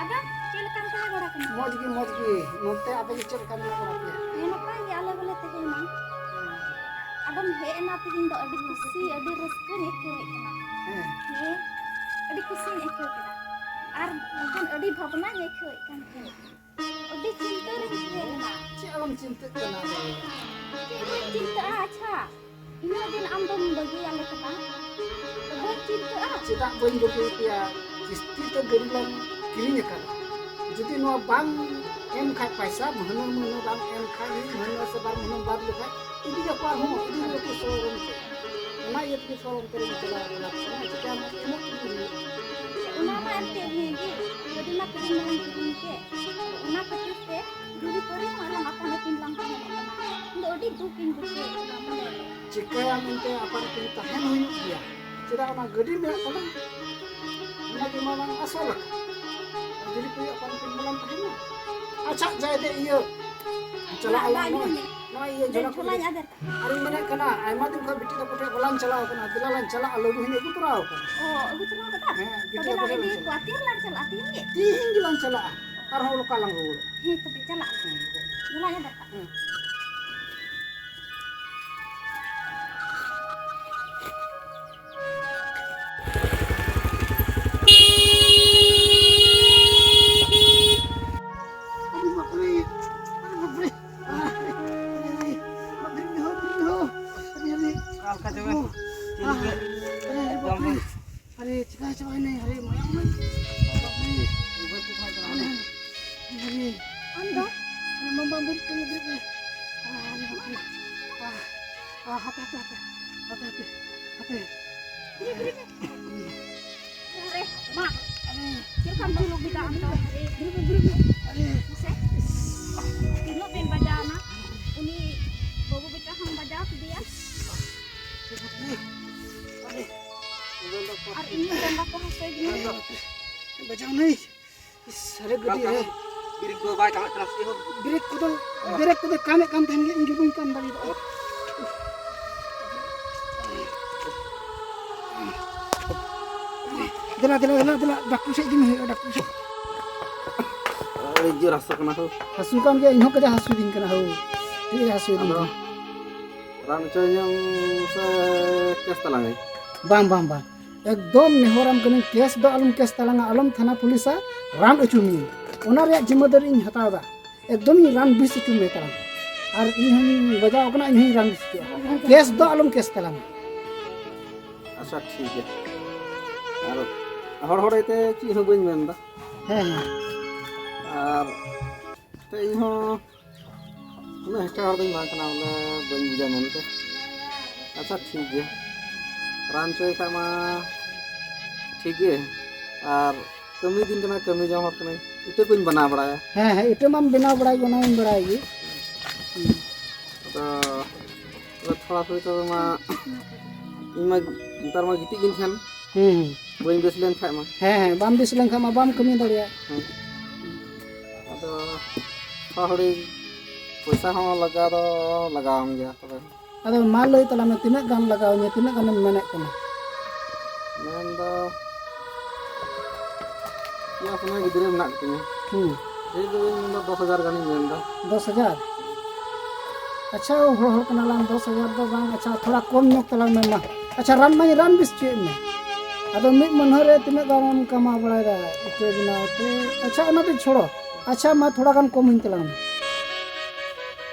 ᱟᱫᱚ ᱪᱮᱫ ᱞᱮᱠᱟᱢ ᱛᱟᱦᱮᱸ ᱵᱟᱲᱟ ᱠᱟᱱᱟ? ᱢᱚᱡᱽ ᱜᱮ, ᱢᱚᱡᱽ ᱜᱮ᱾ ᱱᱚᱱᱛᱮ ᱟᱯᱮ ᱜᱮ ᱪᱮᱫ ᱞᱮᱠᱟ ᱢᱮᱱᱟᱜ ᱵᱟᱲᱟ ᱯᱮᱭᱟ? ᱦᱮᱸ, ᱱᱟᱯᱟᱭ ᱜᱮ, ᱟᱞᱮ ᱦᱚᱸᱞᱮ ᱛᱟᱦᱮᱸᱭᱮᱱᱟ᱾ ᱦᱮᱸ᱾ ᱟᱫᱚᱢ ᱦᱮᱡ ᱮᱱᱟ ᱛᱮᱦᱮᱧ ᱫᱚ ᱟᱹᱰᱤ ᱠᱩᱥᱤ, ᱟᱹᱰᱤ ᱨᱟᱹᱥᱠᱟᱹᱧ ᱟᱹᱭᱠᱟᱹᱣᱮᱫ ᱠᱟᱱᱟ᱾ ᱦᱮᱸ᱾ ᱦᱮᱸ, ᱟᱹᱰᱤ ᱠᱩᱥᱤᱧ ᱟᱹᱭᱠᱟᱹᱣ ᱠᱮᱫᱟ᱾ ᱟᱨ ᱵᱟᱠᱷᱟᱱ ᱟᱹᱰᱤ ᱵᱷᱟᱵᱽᱱᱟᱧ ᱟᱹᱭᱠᱟᱹᱣᱮᱫ ᱠᱟᱱ ᱛᱟᱦᱮᱸᱫ᱾ ᱟᱹᱰᱤ ᱪᱤᱱᱛᱟᱹ ᱨᱮᱧ ᱛᱟᱦᱮᱸ ᱞᱮᱱᱟ᱾ ᱪᱮᱫ ᱟᱞᱚᱢ ᱪᱤᱱᱛᱟᱹᱜ ᱠᱟᱱᱟ? ᱪᱮᱫ ᱮᱢ ᱪᱤᱱᱛᱟᱹᱜᱼᱟ? ᱟᱪᱪᱷᱟ, ᱤᱱᱟᱹᱜ ᱫᱤᱱ ᱟᱢ ᱫᱚᱢ ᱵᱟᱹᱜᱤᱭᱟᱞᱮ ᱠᱟᱱᱟ, ᱛᱚ ᱵᱟᱹᱧ ᱪᱤᱱᱛᱟᱹᱜᱼᱟ? ᱪᱮᱫᱟᱜ ᱵᱟᱹᱧ ᱵᱟᱹᱜᱤᱭᱟᱯᱮᱭᱟ? ᱠᱤᱥᱛᱤ ᱛᱮ ᱜᱟᱹᱰᱤ ᱞᱟᱝ ᱠᱤᱨᱤᱧ ᱟᱠᱟᱫᱟ, ᱡᱩᱫᱤ ᱱᱚᱣᱟ ᱵᱟᱝ ᱮᱢ ᱠᱷᱟᱡ, ᱯᱟᱭᱥᱟ ᱢᱟᱹᱦᱱᱟᱹ ᱢᱟᱹᱦᱱᱟᱹ ᱵᱟᱝ ᱮᱢ ᱠᱷᱟᱡ, ᱢᱤᱫ ᱢᱟᱹᱦᱱᱟᱹ ᱥᱮ ᱵᱟᱨ ᱢᱟᱹᱦᱱᱟᱹ ᱵᱟᱫ ᱞᱮᱠᱷᱟᱡ ᱤᱫᱤ ᱠᱟᱠᱚᱣᱟ ᱟᱨᱦᱚᱸ, ᱤᱫᱤ ᱠᱟᱠᱚ ᱥᱚᱦᱚᱨ ᱨᱮᱱ ᱠᱚ᱾ ᱚᱱᱟ ᱤᱭᱟᱹ ᱛᱮᱜᱮ ᱥᱚᱦᱚᱨ ᱚᱱᱛᱮ ᱨᱮᱧ ᱪᱟᱞᱟᱣ ᱠᱟᱱᱟ, ᱚᱱᱟ ᱪᱤᱠᱟᱹ ᱟᱢ ᱮᱢᱚᱜ ᱛᱮᱜᱮ ᱦᱩᱭᱩᱜᱼᱟ᱾ ᱚᱱᱟ ᱢᱟ ᱮᱱᱛᱮᱫ ᱦᱮᱸ ᱜᱮ, ᱜᱟᱹᱰᱤ ᱢᱟ ᱠᱤᱨᱤᱧ ᱢᱟᱞᱟᱝ ᱠᱤᱨᱤᱧ ᱠᱮᱫ, ᱚᱱᱟ ᱠᱷᱟᱹᱛᱤᱨ ᱛᱮ ᱦᱟᱺᱰᱤ ᱯᱟᱹᱣᱨᱟᱹ ᱧᱩ ᱟᱨ ᱞᱟᱝ ᱟᱯᱟᱱ ᱟᱹᱯᱤᱱ ᱞᱟᱝ ᱛᱟᱦᱮᱱᱚᱜ ᱠᱟᱱᱟ᱾ ᱤᱧ ᱫᱚ ᱟᱹᱰᱤ ᱫᱩᱠ ᱤᱧ ᱵᱩᱡᱷᱟᱹᱣᱮᱫ ᱠᱟᱱᱟ ᱢᱚᱱᱮ ᱨᱮ᱾ ᱪᱤᱠᱟᱹᱭᱟᱢ ᱮᱱᱛᱮ, ᱟᱯᱟᱱ ᱟᱹᱯᱤᱱ ᱛᱟᱦᱮᱱ ᱦᱩᱭᱩᱜ ᱜᱮᱭᱟ᱾ ᱪᱮᱫᱟᱜ ᱚᱱᱟ ᱜᱟᱹᱰᱤ ᱢᱮᱱᱟᱜ ᱛᱟᱢᱟ? ᱚᱱᱟ ᱜᱮ ᱢᱟ ᱵᱟᱝ ᱟᱥᱚᱞ ᱟᱠᱟᱱᱟ᱾ ᱡᱩᱫᱤ ᱠᱚ ᱟᱯᱟᱱ ᱟᱹᱯᱤᱱ ᱵᱟᱞᱟᱝ ᱛᱟᱦᱮᱱᱟ᱾ ᱟᱪᱪᱷᱟ, ᱡᱟᱭ ᱫᱮ ᱤᱭᱟᱹ᱾ ᱪᱟᱞᱟᱜ ᱫᱟᱜ ᱟᱞᱟᱝ ᱧᱩ ᱱᱚᱜᱼᱚᱭ, ᱢᱮ᱾ ᱱᱚᱜᱼᱚᱭ ᱤᱭᱟᱹ ᱫᱮ, ᱡᱷᱚᱞᱟ ᱠᱚ ᱡᱷᱚᱞᱟᱧ ᱤᱫᱤ᱾ ᱟᱫᱮᱨ ᱠᱟᱜᱼᱟ᱾ ᱟᱨᱤᱧ ᱢᱮᱱᱮᱫ ᱠᱟᱱᱟ, ᱟᱭᱢᱟ ᱫᱤᱱ ᱠᱷᱚᱱ ᱵᱤᱴᱤ ᱛᱟᱠᱚ ᱴᱷᱮᱱ ᱵᱟᱞᱟᱝ ᱪᱟᱞᱟᱣ ᱠᱟᱱᱟ᱾ ᱫᱮᱞᱟ ᱞᱟᱝ ᱪᱟᱞᱟᱜᱼᱟ, ᱞᱟᱹᱰᱩ ᱦᱚᱸᱧ ᱟᱹᱜᱩ ᱛᱚᱨᱟ ᱟᱠᱟᱫᱟ᱾ ᱚ, ᱟᱹᱜᱩ ᱛᱚᱨᱟ ᱠᱟᱫᱟ? ᱦᱮᱸ, ᱵᱤᱴᱤ ᱛᱚᱵᱮ ᱛᱟᱠᱚ ᱞᱟᱝ ᱴᱷᱮᱱ ᱤᱫᱤ ᱞᱟᱝ ᱠᱚᱣᱟ᱾ ᱪᱟᱞᱟᱜᱼᱟ᱾ ᱛᱤᱨᱮ ᱞᱟᱝ ᱪᱟᱞᱟᱜᱼᱟ? ᱛᱤᱦᱤᱧ ᱜᱮᱞᱟᱝ ᱪᱟᱞᱟᱜᱼᱟ᱾ ᱛᱤᱦᱤᱧ ᱜᱮᱞᱟᱝ ᱪᱟᱞᱟᱜᱼᱟ᱾ ᱟᱨᱦᱚᱸ ᱚᱠᱟ ᱞᱟᱝ ᱨᱩᱣᱟᱹᱲᱚᱜᱼᱟ? ᱦᱮᱸ, ᱛᱚᱵᱮ ᱪᱟᱞᱟᱜ ᱟᱞᱮ᱾ ᱦᱮᱸ᱾ ᱫᱮᱞᱟ ᱧᱮᱞ ᱠᱟᱜ᱾ ᱦᱮᱸ᱾ ᱟᱨᱮ ᱵᱟᱯᱨᱮ, ᱟᱨᱮ ᱵᱟᱯᱨᱮ, ᱟᱨᱮ, ᱟᱨᱮ, ᱵᱟᱯᱨᱮ, ᱵᱤᱨ ᱦᱚᱸ, ᱵᱤᱨ ᱦᱚᱸ, ᱟᱨᱮ, ᱟᱨᱮ, ᱚᱠᱟ ᱞᱮᱠᱟ ᱪᱚᱝ? ᱟᱨᱮ, ᱟᱨᱮ, ᱵᱟᱯᱨᱮ, ᱟᱨᱮ, ᱪᱤᱠᱟ ᱪᱟᱵᱟᱭᱮᱱᱟᱭ? ᱟᱨᱮ, ᱢᱟᱭᱟᱢ ᱢᱟᱭ, ᱵᱟᱯᱨᱮ, ᱟᱨᱮ, ᱟᱨᱮ, ᱟᱨᱮ, ᱟᱢ ᱫᱚ? ᱟᱨᱮ, ᱵᱟᱝ, ᱵᱟᱝ, ᱵᱮᱨᱮᱫ ᱯᱮ, ᱵᱮᱨᱮᱫ ᱯᱮ, ᱟᱨᱮ, ᱵᱟᱯᱨᱮ, ᱟᱨᱮ, ᱦᱟᱯᱮ, ᱦᱟᱯᱮ, ᱦᱟᱯᱮ, ᱦᱟᱯᱮ, ᱦᱟᱯᱮ, ᱦᱟᱯᱮ᱾ ᱟᱨᱮ, ᱢᱟ, ᱪᱮᱫ ᱞᱮᱠᱟᱢ ᱫᱩᱲᱩᱵ ᱠᱮᱫᱟ ᱟᱢ ᱫᱚ? ᱟᱨᱮ, ᱢᱟᱥᱮ, ᱛᱤᱱᱟᱹᱜ ᱵᱮᱱ ᱵᱟᱡᱟᱣᱱᱟ? ᱩᱱᱤ ᱵᱟᱹᱵᱩ ᱵᱮᱴᱟ ᱦᱚᱸᱢ ᱵᱟᱡᱟᱣ ᱠᱮᱫᱮᱭᱟ᱾ ᱟᱨ ᱤᱧ ᱦᱚᱸ ᱡᱟᱸᱜᱟ ᱠᱚ ᱦᱟᱹᱥᱩᱭᱮᱫᱤᱧᱟ᱾ ᱵᱟᱡᱟᱣ ᱱᱟᱹᱧ᱾ ᱤᱥ, ᱥᱟᱹᱨᱤ ᱜᱟᱹᱰᱤ ᱨᱮ᱾ ᱵᱨᱮᱠ ᱫᱚ ᱵᱟᱭ ᱠᱟᱢᱮᱫ ᱠᱟᱱᱟ ᱪᱮᱫ ᱦᱚᱸ᱾ ᱵᱨᱮᱠ ᱠᱚᱫᱚ, ᱵᱨᱮᱠ ᱠᱚᱫᱚ ᱠᱟᱢᱮᱫ ᱠᱟᱱ ᱛᱟᱦᱮᱱ ᱜᱮ, ᱤᱧ ᱜᱮ ᱵᱟᱹᱧ ᱠᱟᱢ ᱫᱟᱲᱮᱭᱟᱫᱟ᱾ ᱫᱮᱞᱟ, ᱫᱮᱞᱟ, ᱫᱮᱞᱟ, ᱫᱮᱞᱟ, ᱰᱟᱠᱴᱚᱨ ᱥᱮᱫ ᱤᱫᱤ ᱢᱮ ᱦᱩᱭᱩᱜᱼᱟ, ᱰᱟᱠᱴᱚᱨ ᱥᱮᱫ᱾ ᱟᱹᱰᱤ ᱡᱳᱨ ᱦᱟᱹᱥᱩ ᱠᱟᱱᱟ ᱦᱳ᱾ ᱦᱟᱹᱥᱩ ᱠᱟᱱ ᱜᱮᱭᱟ, ᱤᱧ ᱦᱚᱸ ᱠᱟᱡᱟᱠ ᱦᱟᱹᱥᱩᱭᱤᱫᱤᱧ ᱠᱟᱱᱟ ᱦᱳ᱾ ᱴᱷᱤᱠ ᱜᱮ ᱦᱟᱹᱥᱩᱭᱤᱫᱤᱧ ᱟᱫᱚ ᱠᱟᱱᱟ᱾ ᱨᱟᱱ ᱦᱚᱪᱚᱧᱟᱢ ᱥᱮ ᱠᱮᱥ ᱛᱟᱞᱟᱝ ᱟᱹᱧ? ᱵᱟᱝ, ᱵᱟᱝ, ᱵᱟᱝ᱾ ᱮᱠᱫᱚᱢ ᱱᱮᱦᱚᱨᱟᱢ ᱠᱟᱹᱱᱟᱹᱧ, ᱠᱮᱥ ᱫᱚ ᱟᱞᱚᱢ ᱠᱮᱥ ᱛᱟᱞᱟᱝᱟ, ᱟᱞᱚᱢ ᱛᱷᱟᱱᱟ ᱯᱩᱞᱤᱥᱟ, ᱨᱟᱱ ᱦᱚᱪᱚ ᱢᱤᱭᱟᱹᱧ᱾ ᱚᱱᱟ ᱨᱮᱭᱟᱜ ᱡᱤᱢᱟᱹᱫᱟᱨᱤ ᱤᱧ ᱦᱟᱛᱟᱣ ᱮᱫᱟ᱾ ᱮᱠᱫᱚᱢ ᱤᱧ ᱨᱟᱱ ᱵᱮᱥ ᱦᱚᱪᱚ ᱢᱮ ᱛᱟᱞᱟᱝ᱾ ᱟᱨ ᱤᱧ ᱦᱚᱸᱧ ᱵᱟᱡᱟᱣ ᱠᱟᱱᱟ, ᱤᱧ ᱦᱚᱸᱧ ᱨᱟᱱ ᱵᱮᱥ ᱦᱚᱪᱚᱜᱼᱟ᱾ ᱠᱮᱥ ᱫᱚ ᱟᱞᱚᱢ ᱠᱮᱥ ᱛᱟᱞᱟᱝᱟ᱾ ᱟᱪᱪᱷᱟ, ᱴᱷᱤᱠ ᱜᱮᱭᱟ᱾ ᱟᱨ ᱦᱚᱲ ᱦᱚᱲ ᱛᱮ ᱪᱮᱫ ᱦᱚᱸ ᱵᱟᱹᱧ ᱢᱮᱱᱫᱟ᱾ ᱦᱮᱸ, ᱦᱮᱸ᱾ ᱟᱨ ᱛᱮ ᱤᱧ ᱦᱚᱸ ᱩᱱᱟᱹᱜ ᱦᱮᱴᱟᱜ ᱦᱚᱲ ᱫᱚᱧ ᱵᱟᱝ ᱠᱟᱱᱟ, ᱵᱚᱞᱮ ᱵᱟᱹᱧ ᱵᱩᱡᱟ ᱢᱮᱱᱛᱮ᱾ ᱟᱪᱪᱷᱟ, ᱴᱷᱤᱠ ᱜᱮᱭᱟ, ᱨᱟᱱ ᱦᱚᱪᱚᱭ ᱠᱷᱟᱡ ᱢᱟ ᱴᱷᱤᱠ ᱜᱮ, ᱟᱨ ᱠᱟᱹᱢᱤ ᱫᱤᱱ ᱠᱟᱱᱟ, ᱠᱟᱹᱢᱤ ᱡᱚᱝ ᱦᱚᱲ ᱠᱟᱹᱱᱟᱹᱧ᱾ ᱤᱴᱟᱹ ᱠᱚᱧ ᱵᱮᱱᱟᱣ ᱵᱟᱲᱟᱭᱟ᱾ ᱦᱮᱸ, ᱦᱮᱸ, ᱤᱴᱟᱹ ᱢᱟᱢ ᱵᱮᱱᱟᱣ ᱵᱟᱲᱟᱭ ᱜᱮ, ᱚᱱᱟ ᱢᱟᱧ ᱵᱟᱲᱟᱭ ᱜᱮ᱾ ᱦᱩᱸ᱾ ᱟᱫᱚ, ᱟᱫᱚ ᱛᱷᱚᱲᱟ ᱛᱷᱚᱲᱤ ᱛᱚᱵᱮ ᱢᱟ, ᱤᱧ ᱢᱟ ᱱᱮᱛᱟᱨ ᱢᱟ ᱜᱤᱛᱤᱡ ᱜᱤᱧ ᱛᱟᱦᱮᱱ᱾ ᱦᱩᱸ, ᱦᱩᱸ᱾ ᱵᱟᱹᱧ ᱵᱮᱥ ᱞᱮᱱ ᱠᱷᱟᱡ ᱢᱟ᱾ ᱦᱮᱸ, ᱦᱮᱸ, ᱵᱟᱢ ᱵᱮᱥ ᱞᱮᱱ ᱠᱷᱟᱡ ᱢᱟ ᱵᱟᱢ ᱠᱟᱹᱢᱤ ᱫᱟᱲᱮᱭᱟᱜᱼᱟ᱾ ᱦᱮᱸ᱾ ᱟᱫᱚ ᱛᱷᱚᱲᱟ ᱛᱷᱚᱲᱤ ᱯᱚᱭᱥᱟ ᱦᱚᱸ ᱞᱟᱜᱟᱣ ᱫᱚ ᱞᱟᱜᱟᱣᱟᱢ ᱜᱮᱭᱟ ᱛᱚᱵᱮ᱾ ᱟᱫᱚ ᱢᱟ ᱞᱟᱹᱭ ᱛᱟᱞᱟᱝ ᱢᱮ, ᱛᱤᱱᱟᱹᱜ ᱜᱟᱱ ᱞᱟᱜᱟᱣ ᱤᱧᱟᱹ, ᱛᱤᱱᱟᱹᱜ ᱜᱟᱱᱮᱢ ᱢᱮᱱᱮᱫ ᱠᱟᱱᱟ? ᱢᱮᱱ ᱫᱚ, ᱤᱧᱟᱹᱜ ᱯᱩᱱᱭᱟᱹ ᱜᱤᱫᱽᱨᱟᱹ ᱢᱮᱱᱟᱜ ᱠᱚᱛᱤᱧᱟ᱾ ᱦᱩᱸ᱾ ᱰᱷᱮᱨ ᱫᱚ ᱵᱟᱹᱧ ᱢᱮᱱᱫᱟ, ᱫᱚᱥ ᱦᱟᱡᱟᱨ ᱜᱟᱱᱤᱧ ᱢᱮᱱᱫᱟ᱾ ᱫᱚᱥ ᱦᱟᱡᱟᱨ? ᱟᱪᱪᱷᱟ, ᱦᱚᱲ, ᱦᱚᱲ ᱠᱟᱱᱟᱞᱟᱝ, ᱫᱚᱥ ᱦᱟᱡᱟᱨ ᱫᱚ ᱵᱟᱝ᱾ ᱟᱪᱪᱷᱟ, ᱛᱷᱚᱲᱟ ᱠᱚᱢ ᱧᱚᱜ ᱛᱟᱞᱟᱝ ᱢᱮ ᱢᱟ᱾ ᱟᱪᱪᱷᱟ, ᱨᱟᱱ ᱢᱟᱧ ᱨᱟᱱ ᱵᱮᱥ ᱦᱚᱪᱚᱭᱮᱫ ᱢᱮ᱾ ᱟᱫᱚ ᱢᱤᱫ ᱢᱟᱹᱱᱦᱟᱹ ᱨᱮ ᱛᱤᱱᱟᱹᱜ ᱜᱟᱱᱮᱢ ᱠᱟᱢᱟᱣ ᱵᱟᱲᱟᱭᱮᱫᱟ ᱤᱴᱟᱹ ᱵᱮᱱᱟᱣ ᱛᱮ? ᱟᱪᱪᱷᱟ, ᱚᱱᱟ ᱫᱚ ᱪᱷᱚᱲᱚ᱾ ᱟᱪᱪᱷᱟ, ᱢᱟ ᱛᱷᱚᱲᱟ ᱜᱟᱱ ᱠᱚᱢ ᱟᱹᱧ ᱛᱟᱞᱟᱝ ᱢᱮ᱾